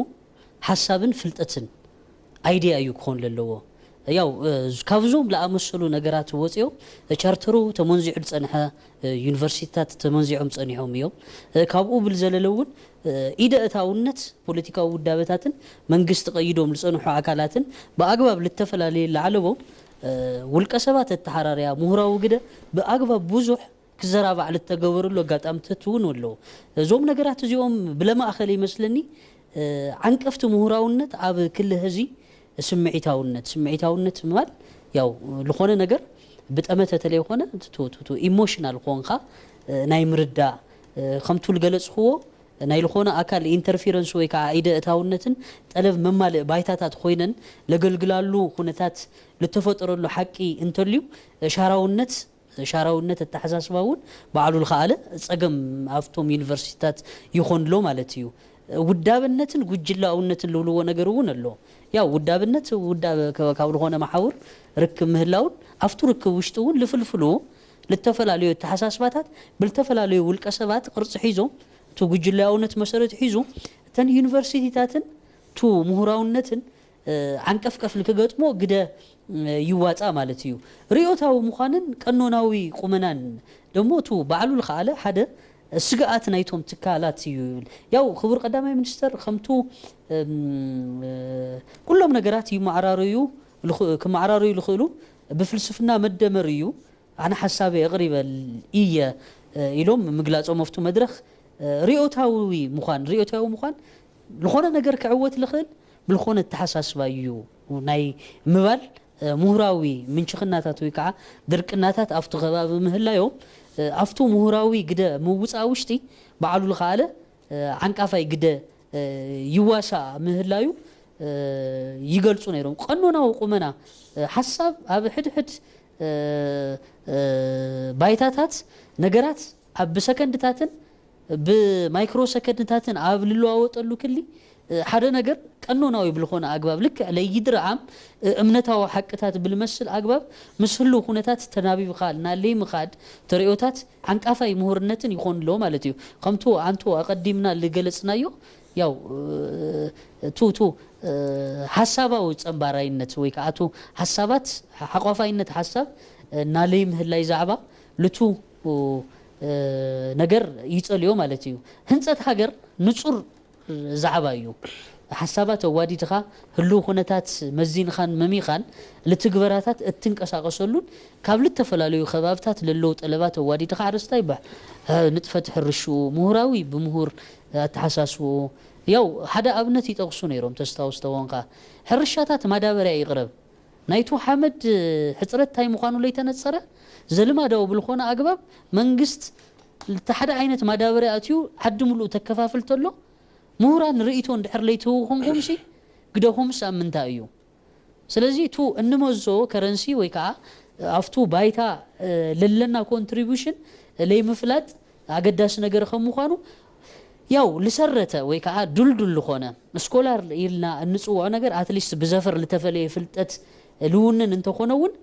ሓሳብን ፍልጠትን ኣይድያ እዩ ክኾን ለለዎ። ያው ካብዞም ለኣመሰሉ ነገራት ወፂኦም ቻርተሩ ተመንዚዑ ዝፀንሐ ዩኒቨርሲቲታት ተመንዚዖም ፀኒሖም እዮም። ካብኡ ብል ዘለለ እውን ኢደ እታውነት ፖለቲካዊ ውዳበታትን መንግስቲ ቀይዶም ዝፀንሑ ኣካላትን ብኣግባብ ልተፈላለየ ላዕለቦም ውልቀ ሰባት ኣተሓራርያ ምሁራዊ ግደ ብኣግባብ ብዙሕ ክዘራባዕ ልተገበረሉ ኣጋጣምታት እውን ኣለዉ። እዞም ነገራት እዚኦም ብለማእኸል ይመስለኒ ዓንቀፍቲ ምሁራውነት ኣብ ክሊ ህዚ ስምዒታውነት ስምዒታውነት ምባል ያው ዝኾነ ነገር ብጠመተ ተለይኮነ ኢሞሽናል ኮንካ ናይ ምርዳእ ከምቱ ልገለፅክዎ ናይ ዝኾነ ኣካል ኢንተርፌረንስ ወይ ከዓ ኢደ እታውነትን ጠለብ መማልእ ባይታታት ኮይነን ለገልግላሉ ኩነታት ልተፈጠረሉ ሓቂ እንተልዩ ሻራውነት ሻራውነት ኣተሓሳስባ እውን ባዕሉ ልኸኣለ ፀገም ኣብቶም ዩኒቨርሲቲታት ይኾንሎ ማለት እዩ። ውዳብነትን ጉጅላውነትን ልብልዎ ነገር እውን ኣሎ። ያው ውዳብነት ውዳበ ካብ ዝኾነ መሓውር ርክብ ምህላውን ኣብቱ ርክብ ውሽጢ እውን ልፍልፍሉ ልተፈላለዩ ኣተሓሳስባታት ብልተፈላለዩ ውልቀ ሰባት ቅርፂ ሒዞም እቲ ጉጅላውነት መሰረት ሒዙ እተን ዩኒቨርሲቲታትን ቱ ምሁራውነትን ዓንቀፍቀፍ ንክገጥሞ ግደ ይዋፃእ ማለት እዩ። ርዮታዊ ምዃንን ቀኖናዊ ቁመናን ደሞ እቱ ባዕሉ ልኸኣለ ሓደ ስግኣት ናይቶም ትካላት እዩ ይብል። ያው ክቡር ቀዳማይ ሚኒስተር ከምቱ ኩሎም ነገራት ይመዓራረዩ ክመዓራረዩ ልኽእሉ ብፍልስፍና መደመር እዩ ኣነ ሓሳበይ ኣቕሪበ እየ ኢሎም ምግላፆም ኣብቱ መድረኽ ርዮታዊ ምዃን ርዮታዊ ምዃን ዝኾነ ነገር ክዕወት ልኽእል ብልኾነ ኣተሓሳስባ እዩ ናይ ምባል ምሁራዊ ምንችኽናታት ወይ ከዓ ድርቅናታት ኣብቲ ከባቢ ምህላዮም ኣብቱ ምሁራዊ ግደ ምውፃእ ውሽጢ ባዕሉ ልኸኣለ ዓንቃፋይ ግደ ይዋሳእ ምህላዩ ይገልፁ ነይሮም። ቀኖናዊ ቁመና ሓሳብ ኣብ ሕድሕድ ባይታታት ነገራት ኣብ ብሰከንድታትን ብማይክሮ ሰከንድታትን ኣብ ልለዋወጠሉ ክሊ ሓደ ነገር ቀኖናዊ ብልኾነ ኣግባብ ልክዕ ለይድርዓም እምነታዊ ሓቅታት ብልመስል ኣግባብ ምስ ህልው ኩነታት ተናቢብካ ናለይ ምኻድ ተርእዮታት ዓንቃፋይ ምሁርነትን ይኾን ኣሎ ማለት እዩ። ከምቱ ኣንቱ ኣቐዲምና ልገለጽናዮ ያው ቱ ቱ ሓሳባዊ ጸንባራይነት ወይ ከዓ ቱ ሓሳባት ሓቋፋይነት ሓሳብ ናለይ ምህላይ ዛዕባ ልቱ ነገር ይጸልዮ ማለት እዩ። ህንጸት ሃገር ንጹር ዛዕባ እዩ። ሓሳባት ኣዋዲድኻ ህልው ኩነታት መዚንኻን መሚኻን ልትግበራታት እትንቀሳቀሰሉን ካብ ልተፈላለዩ ከባብታት ለለዉ ጠለባት ኣዋዲድኻ ሓረስታይ ባ ንጥፈት ሕርሽኡ ምሁራዊ ብምሁር ኣተሓሳስብኡ ያው ሓደ ኣብነት ይጠቕሱ ነይሮም ተስታውስ ተወንካ ሕርሻታት ማዳበርያ ይቕረብ ናይቱ ሓመድ ሕፅረት ታይ ምዃኑ ለይተነፀረ ዘልማዳዊ ብልኾነ ኣግባብ መንግስት እቲ ሓደ ዓይነት ማዳበርያ ኣትዩ ዓዲ ምሉእ ተከፋፍል ተሎ ምሁራን ርእይቶ እንድሕር ለይትህቡ ኮንኩምሲ ግደኹምስ ኣብ ምንታይ እዩ? ስለዚ እቱ እንመዞ ከረንሲ ወይ ከዓ ኣብቱ ባይታ ለለና ኮንትሪቡሽን ለይምፍላጥ ኣገዳሲ ነገር ከም ምዃኑ ያው ልሰረተ ወይ ከዓ ድልዱል ልኾነ ስኮላር ኢልና እንፅውዖ ነገር ኣትሊስት ብዘፈር ልተፈለየ ፍልጠት ልውንን እንተኾነ እውን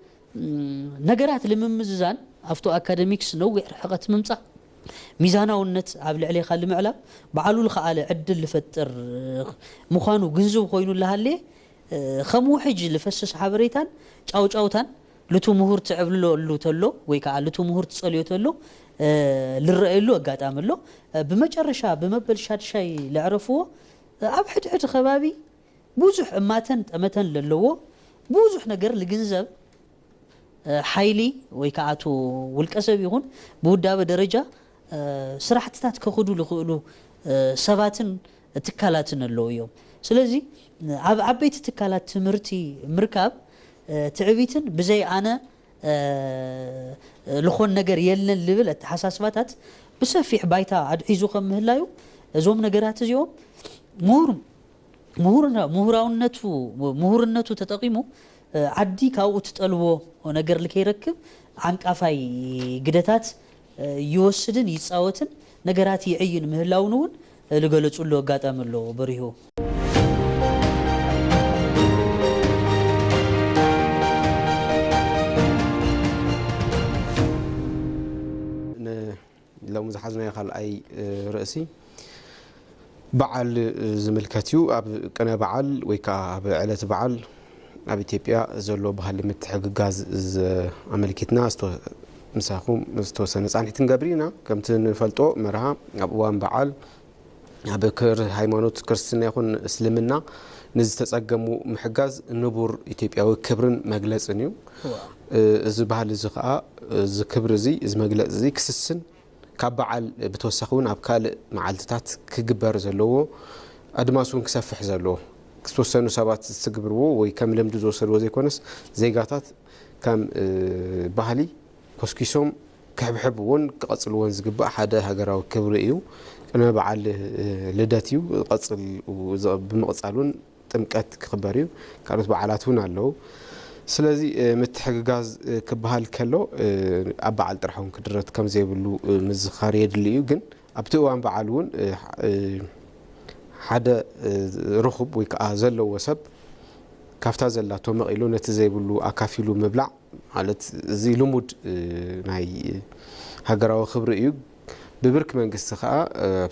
ነገራት ልምምዝዛን ኣብቶ ኣካደሚክስ ነዊሕ ርሕቐት ምምፃእ ሚዛናውነት ኣብ ልዕሌኻ ልምዕላብ ባዕሉ ልኸኣለ ዕድል ልፈጥር ምዃኑ ግንዝብ ኮይኑ ልሃለየ ከም ውሕጅ ልፈስስ ሓበሬታን ጫውጫውታን ልቱ ምሁር ትዕብልለሉ ተሎ ወይ ከዓ ልቱ ምሁር ትፀልዮ ተሎ ልረአየሉ ኣጋጣሚ ኣሎ። ብመጨረሻ ብመበል ሻድሻይ ለዕረፍዎ ኣብ ሕድሕድ ከባቢ ብዙሕ እማተን ጠመተን ለለዎ ብዙሕ ነገር ልግንዘብ ሓይሊ ወይ ከዓ እቲ ውልቀ ሰብ ይኹን ብውዳበ ደረጃ ስራሕትታት ከኽዱ ልኽእሉ ሰባትን ትካላትን ኣለዉ እዮም። ስለዚ ኣብ ዓበይቲ ትካላት ትምህርቲ ምርካብ ትዕቢትን ብዘይ ኣነ ልኾን ነገር የለን ልብል ኣተሓሳስባታት ብሰፊሕ ባይታ ኣድሒዙ ከም ምህላዩ እዞም ነገራት እዚኦም ምሁር ምሁርና- ምሁራውነቱ ምሁርነቱ ተጠቂሙ ዓዲ ካብኡ ትጠልቦ ነገር ልከይረክብ ዓንቃፋይ ግደታት ይወስድን ይፃወትን ነገራት ይዕይን ምህላውን እውን ልገለፁሉ ኣጋጣሚ ኣሎ በሪሁ። ሎሚ ዝሓዝናዮ ካልኣይ ርእሲ በዓል ዝምልከት እዩ። ኣብ ቅነ በዓል ወይ ከዓ ኣብ ዕለት በዓል ኣብ ኢትዮጵያ ዘሎ ባህሊ ምትሕግጋዝ ኣመልኪትና ምሳኹም ዝተወሰነ ፃንሒት ክንገብር ኢና። ከምቲ ንፈልጦ መርሃ ኣብ እዋን በዓል ኣብ ሃይማኖት ክርስትና ይኹን እስልምና ንዝተፀገሙ ምሕጋዝ ንቡር ኢትዮጵያዊ ክብርን መግለፅን እዩ። እዚ ባህሊ እዚ ከዓ እዚ ክብሪ እዚ እዚ መግለፂ እዚ ክስስን ካብ በዓል ብተወሳኺ እውን ኣብ ካልእ መዓልትታት ክግበር ዘለዎ ኣድማስ እውን ክሰፍሕ ዘለዎ ዝተወሰኑ ሰባት ዝትግብርዎ ወይ ከም ልምዲ ዝወሰድዎ ዘይኮነስ ዜጋታት ከም ባህሊ ኮስኪሶም ክሕብሕብዎን ክቐፅልዎን ዝግባእ ሓደ ሃገራዊ ክብሪ እዩ። ቅድመ በዓል ልደት እዩ። ዝቐፅል ብምቕፃል እውን ጥምቀት ክኽበር እዩ። ካልኦት በዓላት እውን ኣለዉ። ስለዚ ምትሕግጋዝ ክበሃል ከሎ ኣብ በዓል ጥራሕ እውን ክድረት ከም ዘይብሉ ምዝኻር የድሊ እዩ። ግን ኣብቲ እዋን በዓል እውን ሓደ ርኹብ ወይ ከዓ ዘለዎ ሰብ ካብታ ዘላቶ መቒሉ ነቲ ዘይብሉ ኣካፊሉ ምብላዕ ማለት እዚ ልሙድ ናይ ሃገራዊ ክብሪ እዩ። ብብርኪ መንግስቲ ከዓ ካብ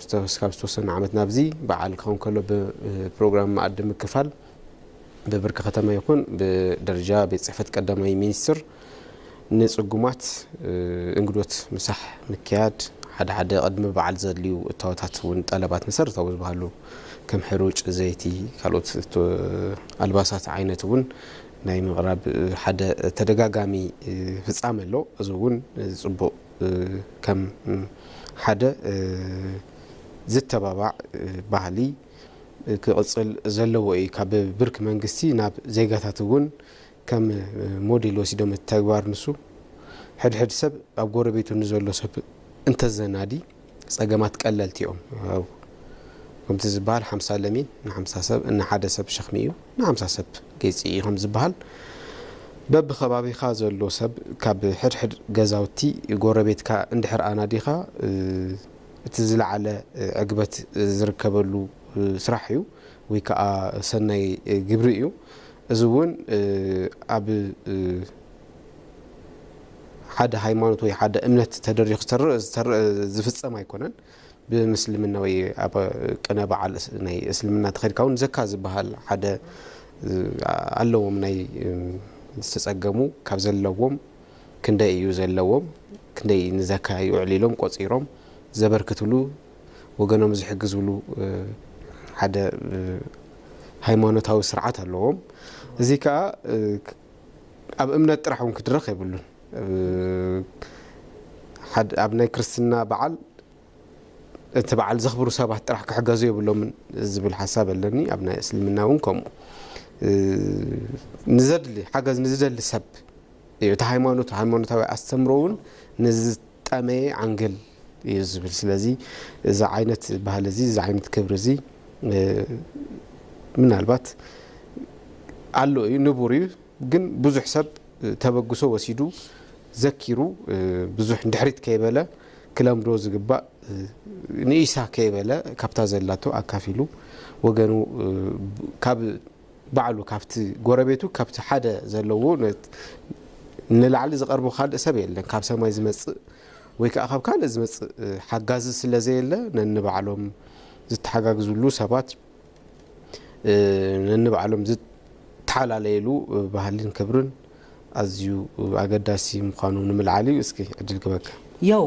ዝተወሰነ ዓመት ናብዚ በዓል ክኸውን ከሎ ብፕሮግራም መኣዲ ምክፋል ብብርኪ ከተማ ይኹን ብደረጃ ቤት ፅሕፈት ቀዳማይ ሚኒስትር ንፅጉማት እንግዶት ምሳሕ ምክያድ ሓደ ሓደ ቅድሚ በዓል ዘድልዩ እታወታት እውን ጠለባት መሰረታዊ ዝበሃሉ ከም ሕሩጭ፣ ዘይቲ፣ ካልኦት ኣልባሳት ዓይነት እውን ናይ ምቕራብ ሓደ ተደጋጋሚ ፍፃመ ኣሎ። እዚ እውን ፅቡቕ ከም ሓደ ዝተባባዕ ባህሊ ክቕፅል ዘለዎ እዩ። ካብ ብርኪ መንግስቲ ናብ ዜጋታት እውን ከም ሞዴል ወሲዶም እቲ ተግባር ንሱ ሕድሕድ ሰብ ኣብ ጎረቤቱ ንዘሎ ሰብ እንተዘናዲ ፀገማት ቀለልቲ እዮም። ከምቲ ዝበሃል ሓምሳ ለሚን ንሓምሳ ሰብ ንሓደ ሰብ ሸኽሚ እዩ ንሓምሳ ሰብ ጌፂ እዩ ከም ዝበሃል በብከባቢኻ ዘሎ ሰብ ካብ ሕድሕድ ገዛውቲ ጎረቤትካ እንድሕር ኣናዲኻ እቲ ዝለዓለ ዕግበት ዝርከበሉ ስራሕ እዩ ወይ ከዓ ሰናይ ግብሪ እዩ። እዚ እውን ኣብ ሓደ ሃይማኖት ወይ ሓደ እምነት ተደሪኹ ዝተርእ ዝተርእ ዝፍፀም ኣይኮነን። ብምስልምና ወይ ኣብ ቅነ በዓል ናይ እስልምና ተኸድካ እውን ዘካ ዝበሃል ሓደ ኣለዎም ናይ ዝተፀገሙ ካብ ዘለዎም ክንደይ እዩ ዘለዎም ክንደይ ንዘካ ይውዕል ኢሎም ቆፂሮም ዘበርክትሉ ወገኖም ዝሕግዝሉ ሓደ ሃይማኖታዊ ስርዓት ኣለዎም። እዚ ከዓ ኣብ እምነት ጥራሕ እውን ክድረኽ የብሉን። ኣብ ናይ ክርስትና በዓል እቲ በዓል ዘኽብሩ ሰባት ጥራሕ ክሕገዙ የብሎምን ዝብል ሓሳብ ኣለኒ። ኣብ ናይ እስልምና እውን ከምኡ ንዘድሊ ሓገዝ ንዝደሊ ሰብ እዩ እቲ ሃይማኖት ሃይማኖታዊ ኣስተምሮ እውን ንዝጠመየ ዓንግል እዩ ዝብል። ስለዚ እዚ ዓይነት ባህሊ እዚ እዚ ዓይነት ክብሪ እዚ ምናልባት ኣሎ እዩ ንቡር እዩ። ግን ብዙሕ ሰብ ተበግሶ ወሲዱ ዘኪሩ ብዙሕ ንድሕሪት ከይበለ ክለምዶ ዝግባእ ንኢሳ ከይበለ ካብታ ዘላቶ ኣካፊሉ ወገኑ ካብ ባዕሉ ካብቲ ጎረቤቱ ካብቲ ሓደ ዘለዎ ንላዕሊ ዝቐርቦ ካልእ ሰብ የለን። ካብ ሰማይ ዝመጽእ ወይ ከዓ ካብ ካልእ ዝመጽእ ሓጋዚ ስለ ዘየለ ነንባዕሎም ዝተሓጋግዝሉ ሰባት ነንባዕሎም ዝተሓላለየሉ ባህልን ክብርን ኣዝዩ ኣገዳሲ ምዃኑ ንምልዓል እዩ። እስኪ ዕድል ክበካ። ያው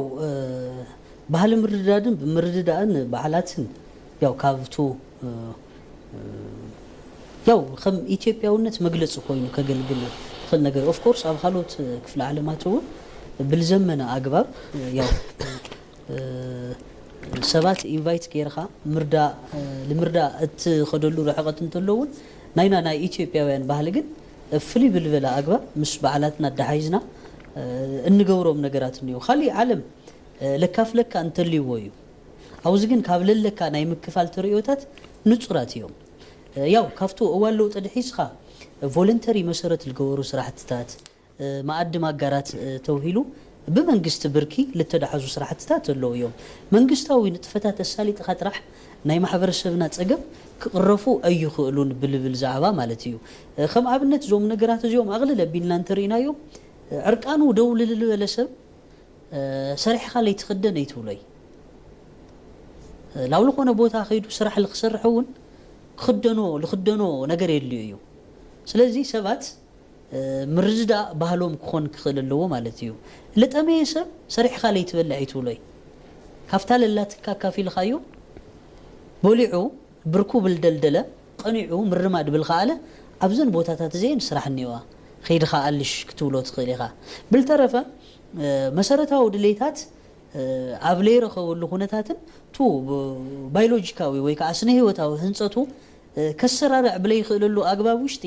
ባህሊ ምርድዳድን ብምርድዳእን በዓላትን ያው ካብቱ ያው ከም ኢትዮጵያውነት መግለፂ ኮይኑ ከገልግል ዝኽእል ነገር of course ኣብ ካልኦት ክፍለ ዓለማት እውን ብልዘመነ ኣግባብ ያው ሰባት invite ገይርካ ምርዳእ ንምርዳእ እትኸደሉ ርሕቐት እንተሎ እውን ናይና ናይ ኢትዮጵያውያን ባህሊ ግን ፍልይ ብልበለ ኣግባብ ምስ በዓላትና ኣዳሓይዝና እንገብሮም ነገራት እኒኦ። ካሊእ ዓለም ለካፍለካ እንተልይዎ እዩ። ኣብዚ ግን ካብ ለለካ ናይ ምክፋል ተርእዮታት ንጹራት እዮም። ያው ካብቲ እዋን ለውጢ ድሒዝካ ቮለንተሪ መሰረት ዝገበሩ ስራሕትታት መኣዲ ማጋራት ተውሂሉ ብመንግስቲ ብርኪ ልተዳሓዙ ስራሕትታት ዘለዉ እዮም። መንግስታዊ ንጥፈታት ኣሳሊጥኻ ጥራሕ ናይ ማሕበረሰብና ጸገም ክቕረፉ ኣይኽእሉን ብልብል ዛዕባ ማለት እዩ። ከም ኣብነት እዞም ነገራት እዚኦም ኣቕልል ኣቢልና እንተርኢናዮም ዕርቃኑ ደው ልልበለ ሰብ ሰሪሕኻ ለይትኽደን ኣይትብሎይ። ላብ ዝኾነ ቦታ ከይዱ ስራሕ ልክሰርሕ እውን ክኽደኖ ልኽደኖ ነገር የድልዩ እዩ። ስለዚ ሰባት ምርድዳእ ባህሎም ክኾን ክኽእል ኣለዎ ማለት እዩ። ልጠመየ ሰብ ሰሪሕኻ ለይትበልዕ ኣይትብሎይ። ካብታ ለላትካ ኣካፊልኻዮ በሊዑ ብርኩ ብልደልደለ ቀኒዑ ምርማድ ብልኸኣለ ኣብዘን ቦታታት እዚአን ስራሕ እኒዋ ከይድኻ ኣልሽ ክትብሎ ትኽእል ኢኻ። ብልተረፈ መሰረታዊ ድሌታት ኣብ ለይረኸበሉ ኩነታትን ቱ ባዮሎጂካዊ ወይ ከዓ ስነ ህይወታዊ ህንፀቱ ከሰራርዕ ብለይኽእለሉ ኣግባብ ውሽጢ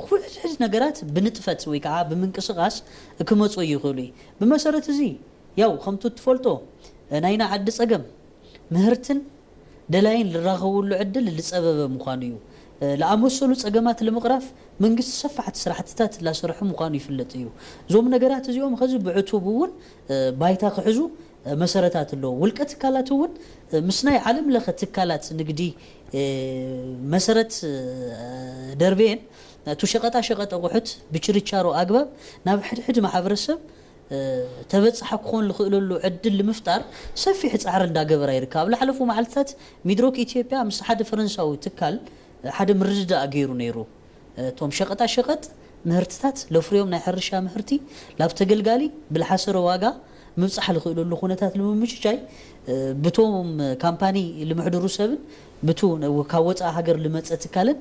ኩሕድሕድ ነገራት ብንጥፈት ወይ ከዓ ብምንቅስቃስ ክመፁ ይኽእሉ እዩ። ብመሰረት እዚ ያው ከምቱ ትፈልጦ ናይና ዓዲ ፀገም ምህርትን ደላይን ልራኸብሉ ዕድል ልፀበበ ምዃኑ እዩ። ለኣመሰሉ ፀገማት ልምቕራፍ መንግስቲ ሰፋሕቲ ስራሕትታት ላሰርሑ ምዃኑ ይፍለጥ እዩ። እዞም ነገራት እዚኦም ኸዚ ብዕቱብ እውን ባይታ ክሕዙ መሰረታት ኣለዎ። ውልቀ ትካላት እውን ምስ ናይ ዓለም ለኸ ትካላት ንግዲ መሰረት ደርበየን እቱ ሸቐጣ ሸቐጥ ኣቑሑት ብችርቻሮ ኣግባብ ናብ ሕድሕድ ማሕበረሰብ ተበፃሓ ክኾን ዝኽእለሉ ዕድል ንምፍጣር ሰፊሕ ፃዕሪ እንዳገበራ ይርከብ። ኣብ ላሓለፉ መዓልትታት ሚድሮክ ኢትዮጵያ ምስ ሓደ ፈረንሳዊ ትካል ሓደ ምርድዳእ ገይሩ ነይሩ። እቶም ሸቐጣ ሸቐጥ ምህርትታት ለፍርዮም ናይ ሕርሻ ምህርቲ ላብ ተገልጋሊ ብልሓሰረ ዋጋ ምብፃሕ ዝኽእለሉ ኩነታት ንምምችቻይ ብቶም ካምፓኒ ልምሕድሩ ሰብን ብቱ ካብ ወፃኢ ሃገር ልመፀ ትካልን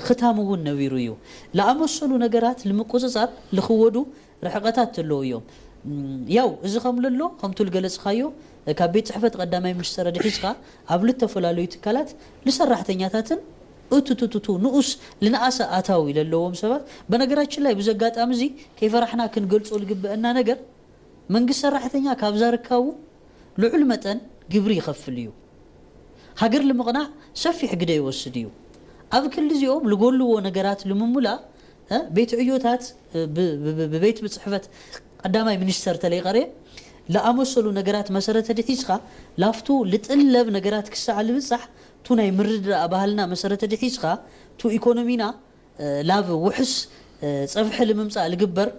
ክታም እውን ነቢሩ እዩ። ለኣመሰሉ ነገራት ልምቁፅፃር ልኽወዱ ርሕቐታት ተለዉ እዮም። ያው እዚ ከም ልሎ ከምቱ ልገለፅኻዮ ካብ ቤት ፅሕፈት ቀዳማይ ሚኒስተር ድሒዝካ ኣብ ልተፈላለዩ ትካላት ልሰራሕተኛታትን እቱቱቱቱ ንኡስ ልንኣሰ ኣታዊ ለለዎም ሰባት በነገራችን ላይ ብዚ ኣጋጣሚ እዚ ከይፈራሕና ክንገልፆ ልግበአና ነገር መንግስት ሰራሕተኛ ካብዛ ርካቡ ልዑል መጠን ግብሪ ይኸፍል እዩ። ሃገር ልምቕናዕ ሰፊሕ ግደ ይወስድ እዩ። ኣብ ክሊ እዚኦም ልጎልዎ ነገራት ልምሙላእ ቤት ዕዮታት ብቤት ብፅሕፈት ቀዳማይ ሚኒስተር ተለይቀርየ ለኣመሰሉ ነገራት መሰረተ ድሒዝካ ላፍቱ ልጥለብ ነገራት ክሳዕ ልብፃሕ ቱ ናይ ምርድዳእ ባህልና መሰረተ ድሒዝካ ቱ ኢኮኖሚና ላብ ውሕስ ፀፍሒ ልምምፃእ ልግበር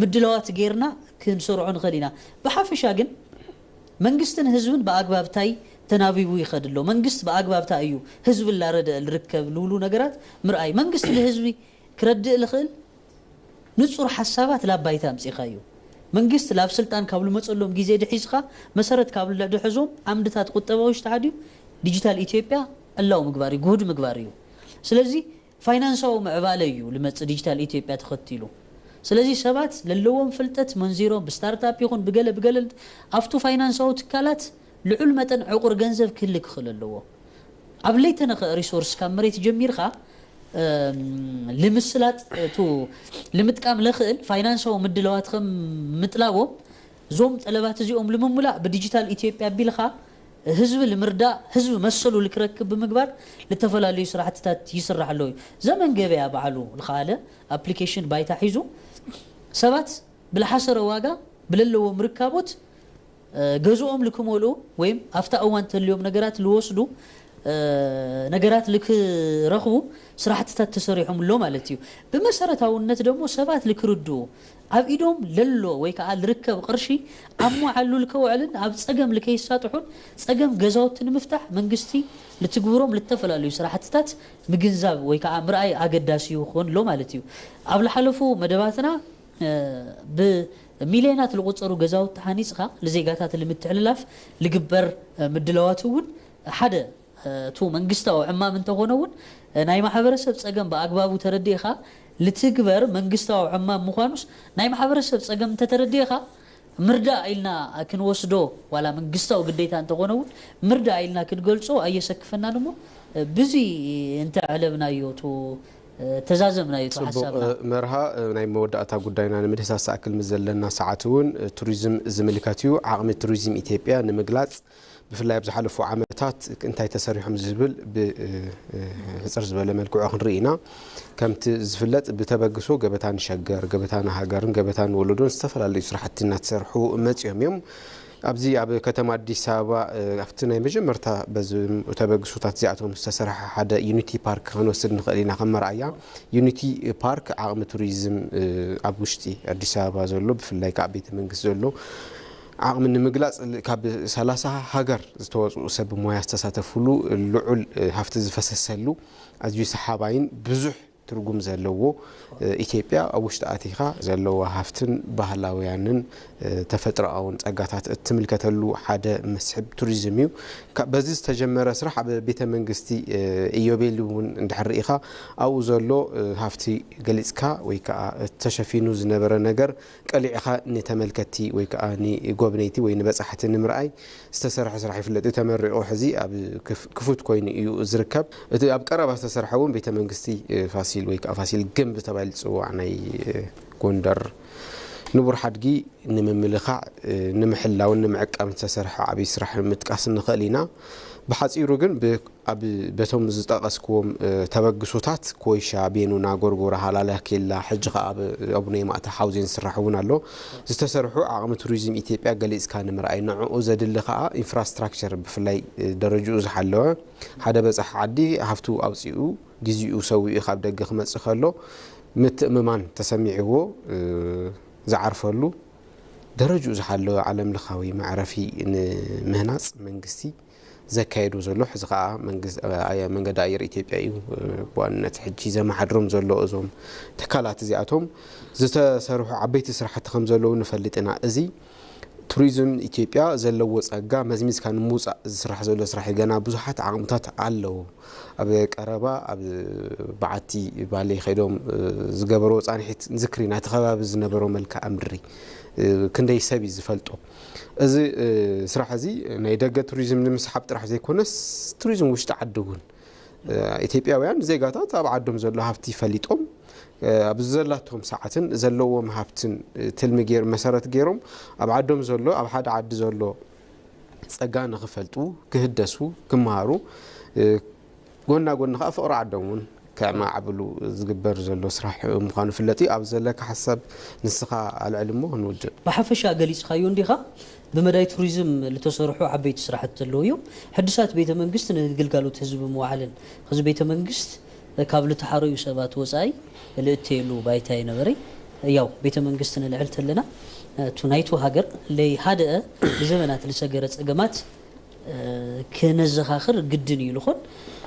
ምድላዋት ጌርና ክንሰርዖ ንኽእል ኢና። ብሓፈሻ ግን መንግስትን ህዝብን ብኣግባብታይ ተናቢቡ ይኸድ ኣሎ። መንግስት ብኣግባብታ እዩ ህዝቢ ላረደእ ልርከብ ልብሉ ነገራት ምርኣይ። መንግስት ልህዝቢ ክረድእ ልኽእል ንፁር ሓሳባት ላብ ባይታ ኣምፂእኻ እዩ። መንግስት ላብ ስልጣን ካብ ልመፀሎም ግዜ ድሒዝኻ መሰረት ካብ ልድሕዞም ዓምድታት ቁጠባዊ ሽትሓድዩ ዲጂታል ኢትዮጵያ ዕላው ምግባር እዩ፣ ጉህድ ምግባር እዩ። ስለዚ ፋይናንሳዊ ምዕባለ እዩ ልመጽእ ዲጂታል ኢትዮጵያ ተኸቲሉ። ስለዚ ሰባት ለለዎም ፍልጠት መንዚሮም ብስታርታፕ ይኹን ብገለ ብገለ ኣብቱ ፋይናንሳዊ ትካላት ልዑል መጠን ዕቑር ገንዘብ ክህሊ ክኽእል ኣለዎ። ኣብ ለይተነኸ ሪሶርስ ካብ መሬት ጀሚርካ ልምስላጥ ቱ ልምጥቃም ለኽእል ፋይናንሳዊ ምድለዋት ከም ምጥላቦም እዞም ጠለባት እዚኦም ልምሙላእ ብዲጂታል ኢትዮጵያ ኣቢልኻ ህዝቢ ልምርዳእ ህዝቢ መሰሉ ልክረክብ ብምግባር ልተፈላለዩ ስራሕትታት ይስራሕ ኣሎ እዩ። ዘመን ገበያ ባዕሉ ልኸኣለ ኣፕሊኬሽን ባይታ ሒዙ ሰባት ብልሓሰረ ዋጋ ብለለዎም ርካቦት ገዝኦም ልክመልኡ ወይም ኣብታ እዋን ተልዮም ነገራት ልወስዱ ነገራት ልክረኽቡ ስራሕትታት ተሰሪሖም ኣሎ ማለት እዩ። ብመሰረታውነት ደግሞ ሰባት ልክርድኡ ኣብ ኢዶም ለሎ ወይ ከዓ ልርከብ ቅርሺ ኣብ መዓሉ ልከውዕልን ኣብ ፀገም ልከይሳጥሑን ፀገም ገዛውቲ ንምፍታሕ መንግስቲ ልትግብሮም ልተፈላለዩ ስራሕትታት ምግንዛብ ወይ ከዓ ምርኣይ ኣገዳሲ ይኾን ኣሎ ማለት እዩ። ኣብ ልሓለፉ መደባትና ብሚልዮናት ልቁፀሩ ገዛውቲ ተሃኒፅኻ ልዜጋታት ልምትሕልላፍ ልግበር ምድለዋት እውን ሓደ እቲ መንግስታዊ ዕማም እንተኾነ እውን ናይ ማሕበረሰብ ፀገም ብኣግባቡ ተረዲእኻ ልትግበር መንግስታዊ ዕማም ምዃኑስ ናይ ማሕበረሰብ ፀገም እንተተረዲእኻ ምርዳእ ኢልና ክንወስዶ ዋላ መንግስታዊ ግዴታ እንተኾነ እውን ምርዳእ ኢልና ክንገልጾ ኣየሰክፈናን እሞ ብዙ እንተ ዕለብናዮ ቱ ተዛዘምናዮ ቱ ሓሳብና። መርሃ ናይ መወዳእታ ጉዳይና ንምድህሳስ ዝኣክል ምስ ዘለና ሰዓት እውን ቱሪዝም ዝምልከት እዩ። ዓቕሚ ቱሪዝም ኢትዮጵያ ንምግላፅ ብፍላይ ኣብ ዝሓለፉ ዓመታት እንታይ ተሰሪሖም ዝብል ብሕፅር ዝበለ መልክዑ ክንርኢ ኢና። ከምቲ ዝፍለጥ ብተበግሶ ገበታ ንሸገር፣ ገበታ ንሃገርን ገበታ ንወለዶን ዝተፈላለዩ ስራሕቲ እናተሰርሑ መፂኦም እዮም። ኣብዚ ኣብ ከተማ ኣዲስ ኣበባ ኣብቲ ናይ መጀመርታ በዚ ተበግሶታት እዚኣቶም ዝተሰርሐ ሓደ ዩኒቲ ፓርክ ክንወስድ ንኽእል ኢና ከም መርኣያ። ዩኒቲ ፓርክ ዓቕሚ ቱሪዝም ኣብ ውሽጢ ኣዲስ ኣበባ ዘሎ ብፍላይ ከዓ ቤተ መንግስቲ ዘሎ ዓቕሚ ንምግላፅ ካብ ሰላሳ ሃገር ዝተወፅኡ ሰብ ሞያ ዝተሳተፍሉ ልዑል ሃፍቲ ዝፈሰሰሉ ኣዝዩ ሰሓባይን ብዙሕ ትርጉም ዘለዎ ኢትዮጵያ ኣብ ውሽጢ ኣቲኻ ዘለዋ ሃፍትን ባህላውያንን ተፈጥሮኣውን ፀጋታት እትምልከተሉ ሓደ መስሕብ ቱሪዝም እዩ። በዚ ዝተጀመረ ስራሕ ኣብ ቤተ መንግስቲ ኢዮቤል እውን እንድሕር ርኢኻ ኣብኡ ዘሎ ሃፍቲ ገሊፅካ ወይ ከዓ ተሸፊኑ ዝነበረ ነገር ቀሊዕኻ ንተመልከትቲ ወይ ከዓ ንጎብነይቲ ወይ ንበፃሕቲ ንምርኣይ ዝተሰርሐ ስራሕ ይፍለጥ እዩ። ተመሪቑ ሕዚ ኣብ ክፉት ኮይኑ እዩ ዝርከብ። እቲ ኣብ ቀረባ ዝተሰርሐ እውን ቤተ መንግስቲ ፋሲል ወይ ከዓ ፋሲል ግንብ ተባሂሉ ዝፅዋዕ ናይ ጎንደር ንቡር ሓድጊ ንምምልኻዕ ንምሕላውን ንምዕቃብ ዝተሰርሐ ዓብዪ ስራሕ ምጥቃስ ንኽእል ኢና። ብሓፂሩ ግን ኣብ በቶም ዝጠቐስክዎም ተበግሶታት ኮይሻ፣ ቤኑና፣ ጎርጎራ፣ ሃላላ ኬላ፣ ሕጂ ኸዓ ኣብ ኣቡነ ይማእታ ሓውዜን ዝስራሕ እውን ኣሎ። ዝተሰርሑ ዓቕሚ ቱሪዝም ኢትዮጵያ ገሊፅካ ንምርኣይ ንዕኡ ዘድሊ ኸዓ ኢንፍራስትራክቸር ብፍላይ ደረጅኡ ዝሓለወ ሓደ በፃሒ ዓዲ ሃፍቱ ኣውፂኡ ግዚኡ ሰዊኡ ካብ ደገ ክመፅእ ከሎ ምትእምማን ተሰሚዕዎ ዝዓርፈሉ ደረጅኡ ዝሓለወ ዓለም ለኻዊ መዕረፊ ንምህናፅ መንግስቲ ዘካየዶ ዘሎ ሕዚ ከዓ መንገዲ ኣየር ኢትዮጵያ እዩ ብዋንነት ሕጂ ዘመሓድሮም ዘሎ። እዞም ትካላት እዚኣቶም ዝተሰርሑ ዓበይቲ ስራሕቲ ከም ዘለዉ ንፈልጥ ኢና። እዚ ቱሪዝም ኢትዮጵያ ዘለዎ ፀጋ መዝሚዝካ ንምውፃእ ዝስራሕ ዘሎ ስራሕ እዩ። ገና ብዙሓት ዓቕምታት ኣለዉ። ኣብ ቀረባ ኣብ በዓቲ ባሌ ከይዶም ዝገበርዎ ፃንሒት ንዝክር ኢና። እቲ ከባቢ ዝነበሮ መልክዓ ምድሪ ክንደይ ሰብ እዩ ዝፈልጦ። እዚ ስራሕ እዚ ናይ ደገ ቱሪዝም ንምስሓብ ጥራሕ ዘይኮነስ ቱሪዝም ውሽጢ ዓዲ እውን ኢትዮጵያውያን ዜጋታት ኣብ ዓዶም ዘሎ ሃፍቲ ፈሊጦም ኣብ ዘላቶም ሰዓትን ዘለዎም ሃፍትን ትልሚ ገይር መሰረት ገይሮም ኣብ ዓዶም ዘሎ ኣብ ሓደ ዓዲ ዘሎ ፀጋ ንኽፈልጡ ክህደሱ ክመሃሩ ጎና ጎኒ ከዓ ፍቕሪ ዓዶም እውን ከማዕብሉ ዝግበር ዘሎ ስራሕ ምዃኑ ፍለጥ እዩ። ኣብ ዘለካ ሓሳብ ንስኻ ኣልዕል እሞ ክንውድእ። ብሓፈሻ ገሊፅካዮ እንዲኻ ብመዳይ ቱሪዝም ልተሰርሑ ዓበይቲ ስራሕቲ ዘለዉ እዮም። ሕድሳት ቤተ መንግስት ንግልጋሎት ህዝቢ ምዋዕልን ህዝቢ ቤተ መንግስት ካብ ልተሓረዩ ሰባት ወፃኢ ልእተየሉ ባይታ ይነበረ። ያው ቤተ መንግስት ንልዕል ተለና እቱ ናይቱ ሃገር ለይሃደአ ብዘመናት ልሰገረ ፀገማት ክነዘኻኽር ግድን እዩ ልኾን።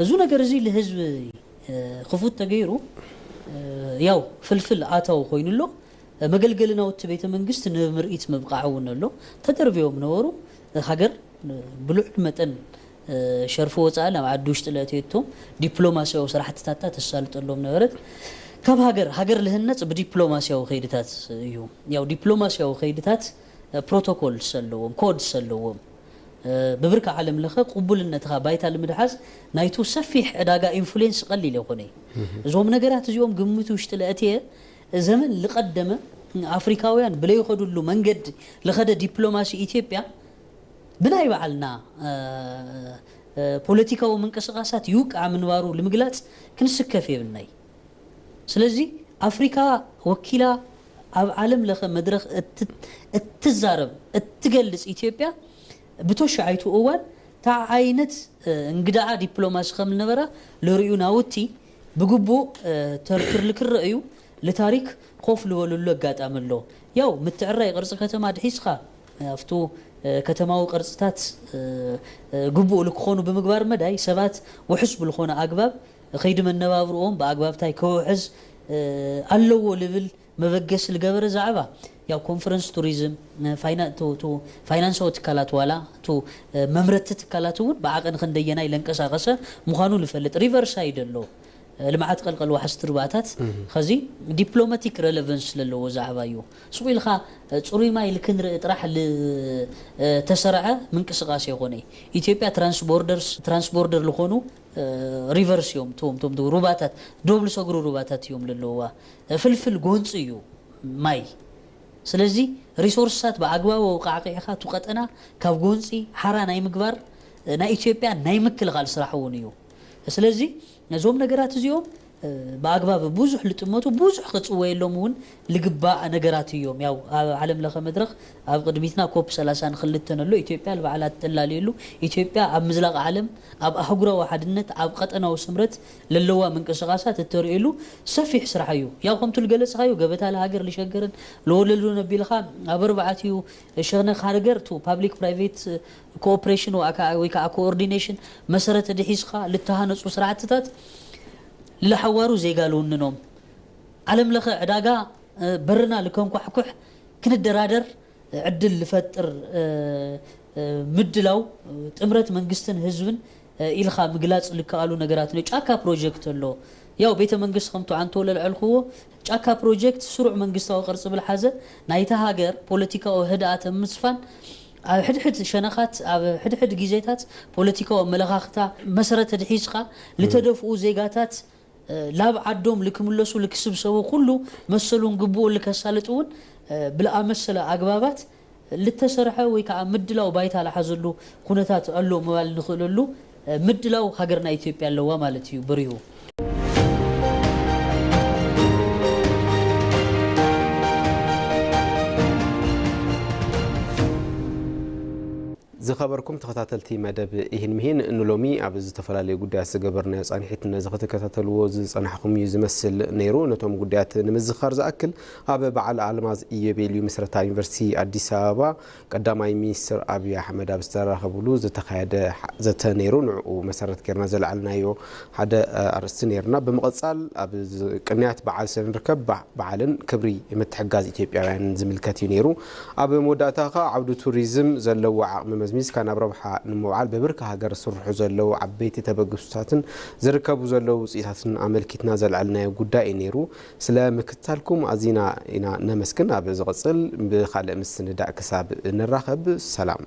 እዙ ነገር እዚ ልህዝቢ ክፉት ተገይሩ ያው ፍልፍል ኣታዊ ኮይኑ ኣሎ። መገልገሊ ናውቲ ቤተ መንግስት ንምርኢት ምብቃዕ እውን ኣሎ። ተደርብዮም ነበሩ። ሃገር ብልዑል መጠን ሸርፊ ወፃኢ ናብ ዓዲ ውሽጢ ለእትየቶም ዲፕሎማሲያዊ ስራሕትታታ ተሳልጠሎም ነበረት። ካብ ሃገር ሃገር ልህነፅ ብዲፕሎማሲያዊ ከይድታት እዩ። ያው ዲፕሎማሲያዊ ከይድታት ፕሮቶኮልስ ኣለዎም፣ ኮድስ ኣለዎም። ብብርኪ ዓለም ለኸ ቅቡልነትኻ ባይታ ልምድሓዝ ናይቱ ሰፊሕ ዕዳጋ ኢንፍሉዌንስ ቀሊል የኾነ። እዞም ነገራት እዚኦም ግምት ውሽጢ ለእትየ ዘመን ልቐደመ ኣፍሪካውያን ብለይኸዱሉ መንገድ ልኸደ ዲፕሎማሲ ኢትዮጵያ ብናይ ባዕልና ፖለቲካዊ ምንቅስቃሳት ይውቃዕ ምንባሩ ልምግላፅ ክንስከፍ የብልናይ። ስለዚ ኣፍሪካ ወኪላ ኣብ ዓለም ለኸ መድረኽ እትዛረብ እትገልጽ ኢትዮጵያ ብተሻዓይቱ እዋን እንታይ ዓይነት እንግዳዓ ዲፕሎማሲ ከም ዝነበራ ለርእዩ ናውቲ ብግቡእ ተርትር ልክረእዩ ልታሪክ ኮፍ ልበሉሉ ኣጋጣሚ ኣሎ። ያው ምትዕራይ ቅርጺ ከተማ ድሒስኻ ኣብቱ ከተማዊ ቅርጽታት ግቡእ ልክኾኑ ብምግባር መዳይ ሰባት ውሕስ ብልኾነ ኣግባብ ከይዲ መነባብርኦም ብኣግባብታይ ክውሕዝ ኣለዎ ልብል መበገሲ ልገበረ ዛዕባ ያው ኮንፈረንስ ቱሪዝም ፋይናንሳዊ ትካላት ዋላ ቱ መምረቲ ትካላት እውን ብዓቐን ክንደየናይ ለንቀሳቐሰ ምዃኑ ልፈልጥ ሪቨርሳይድ ኣሎ ልምዓት ቀልቀል ዋሕስ ትርባታት ኸዚ ዲፕሎማቲክ ሬሌቨንስ ለለዎ ዛዕባ እዩ። ስቑ ኢልካ ጽሩይ ማይ ልክንርኢ ጥራሕ ልተሰርዐ ምንቅስቃሴ ይኾነ። ኢትዮጵያ ትራንስቦርደርስ ትራንስቦርደር ልኾኑ ሪቨርስ እዮም። ቶም ቶም ሩባታት ዶብ ልሰግሩ ሩባታት እዮም ለለዋ። ፍልፍል ጎንፂ እዩ ማይ። ስለዚ ሪሶርስታት ብኣግባቡ ኣውቃዕቂዕካ እቲ ቀጠና ካብ ጎንፂ ሓራ ናይ ምግባር ናይ ኢትዮጵያ ናይ ምክልኻል ስራሕ እውን እዩ። ስለዚ ነዞም ነገራት እዚኦም ብኣግባብ ብዙሕ ልጥመቱ ብዙሕ ክፅወየሎም እውን ልግባእ ነገራት እዮም። ያው ኣብ ዓለም ለኸ መድረኽ ኣብ ቅድሚትና ኮፕ ሰላሳ ንክልተን ኣሎ ኢትዮጵያ ልባዕላ ትጠላለየሉ ኢትዮጵያ ኣብ ምዝላቕ ዓለም ኣብ ኣህጉራዊ ሓድነት ኣብ ቀጠናዊ ስምረት ለለዋ ምንቅስቃሳት እተርእየሉ ሰፊሕ ስራሕ እዩ። ያው ከምቱ ልገለፅካዮ ገበታ ለሃገር ልሸገርን ለወለሉ ነቢልካ ኣብ ኣርባዕቲኡ ሸነኽ ሃገር ቱ ፓብሊክ ፕራይቬት ኮኦፕሬሽን ወይ ከዓ ኮኦርዲኔሽን መሰረት ድሒዝካ ልተሃነፁ ስራሕትታት ልሓዋሩ ዜጋ ልውንኖም ዓለም ለኸ ዕዳጋ በርና ልከንኳሕኩሕ ክንደራደር ዕድል ልፈጥር ምድላው ጥምረት መንግስትን ህዝብን ኢልካ ምግላፅ ልከኣሉ ነገራት ነው። ጫካ ፕሮጀክት ኣሎ። ያው ቤተ መንግስት ከምቱ ዓንቶ ለልዐልክዎ ጫካ ፕሮጀክት ስሩዕ መንግስታዊ ቅርፂ ብልሓዘ ናይታ ሃገር ፖለቲካዊ ህድኣት ምስፋን ኣብ ሕድሕድ ሸነኻት ኣብ ሕድሕድ ግዜታት ፖለቲካዊ ኣመለኻኽታ መሰረት ድሒዝካ ልተደፍኡ ዜጋታት ላብ ዓዶም ልክምለሱ ልክስብሰቡ ኩሉ መሰሉን ግቡኡ ልከሳልጥ እውን ብልኣመሰለ ኣግባባት ልተሰርሐ ወይ ከዓ ምድላው ባይታ ልሓዘሉ ኩነታት ኣሎ ምባል ንኽእለሉ ምድላው ሃገርና ኢትዮጵያ ኣለዋ ማለት እዩ ብሪሁ። ዝኸበርኩም ተኸታተልቲ መደብ ኢሂን ምሂን ንሎሚ ኣብ ዝተፈላለዩ ጉዳያት ዝገበርናዮ ፃንሒት ነዚ ክትከታተልዎ ዝፀናሕኹም እዩ ዝመስል ነይሩ። ነቶም ጉዳያት ንምዝኻር ዝኣክል ኣብ በዓል ኣልማዝ ኢዮቤልዩ ምስረታ ዩኒቨርሲቲ ኣዲስ ኣበባ ቀዳማይ ሚኒስትር ኣብይ ኣሕመድ ኣብ ዝተራኸብሉ ዝተኻየደ ዘተ ነይሩ። ንዕኡ መሰረት ጌርና ዘልዓልናዮ ሓደ ኣርእስቲ ነይርና። ብምቕፃል ኣብ ቅንያት በዓል ስለ ንርከብ በዓልን ክብሪ ምትሕጋዝ ኢትዮጵያውያንን ዝምልከት እዩ ነይሩ። ኣብ መወዳእታ ከ ዓውዲ ቱሪዝም ዘለዎ ዓቕሚ መዝሚዝካ ናብ ረብሓ ንምውዓል ብብርኪ ሃገር ዝስርሑ ዘለዉ ዓበይቲ ተበግሶታትን ዝርከቡ ዘለዉ ውፅኢታትን ኣመልኪትና ዘልዓልናዮ ጉዳይ እዩ ነይሩ። ስለ ምክትታልኩም ኣዚና ኢና ነመስግን። ኣብ ዝቕፅል ብኻልእ ምስንዳእ ክሳብ ንራኸብ ሰላም።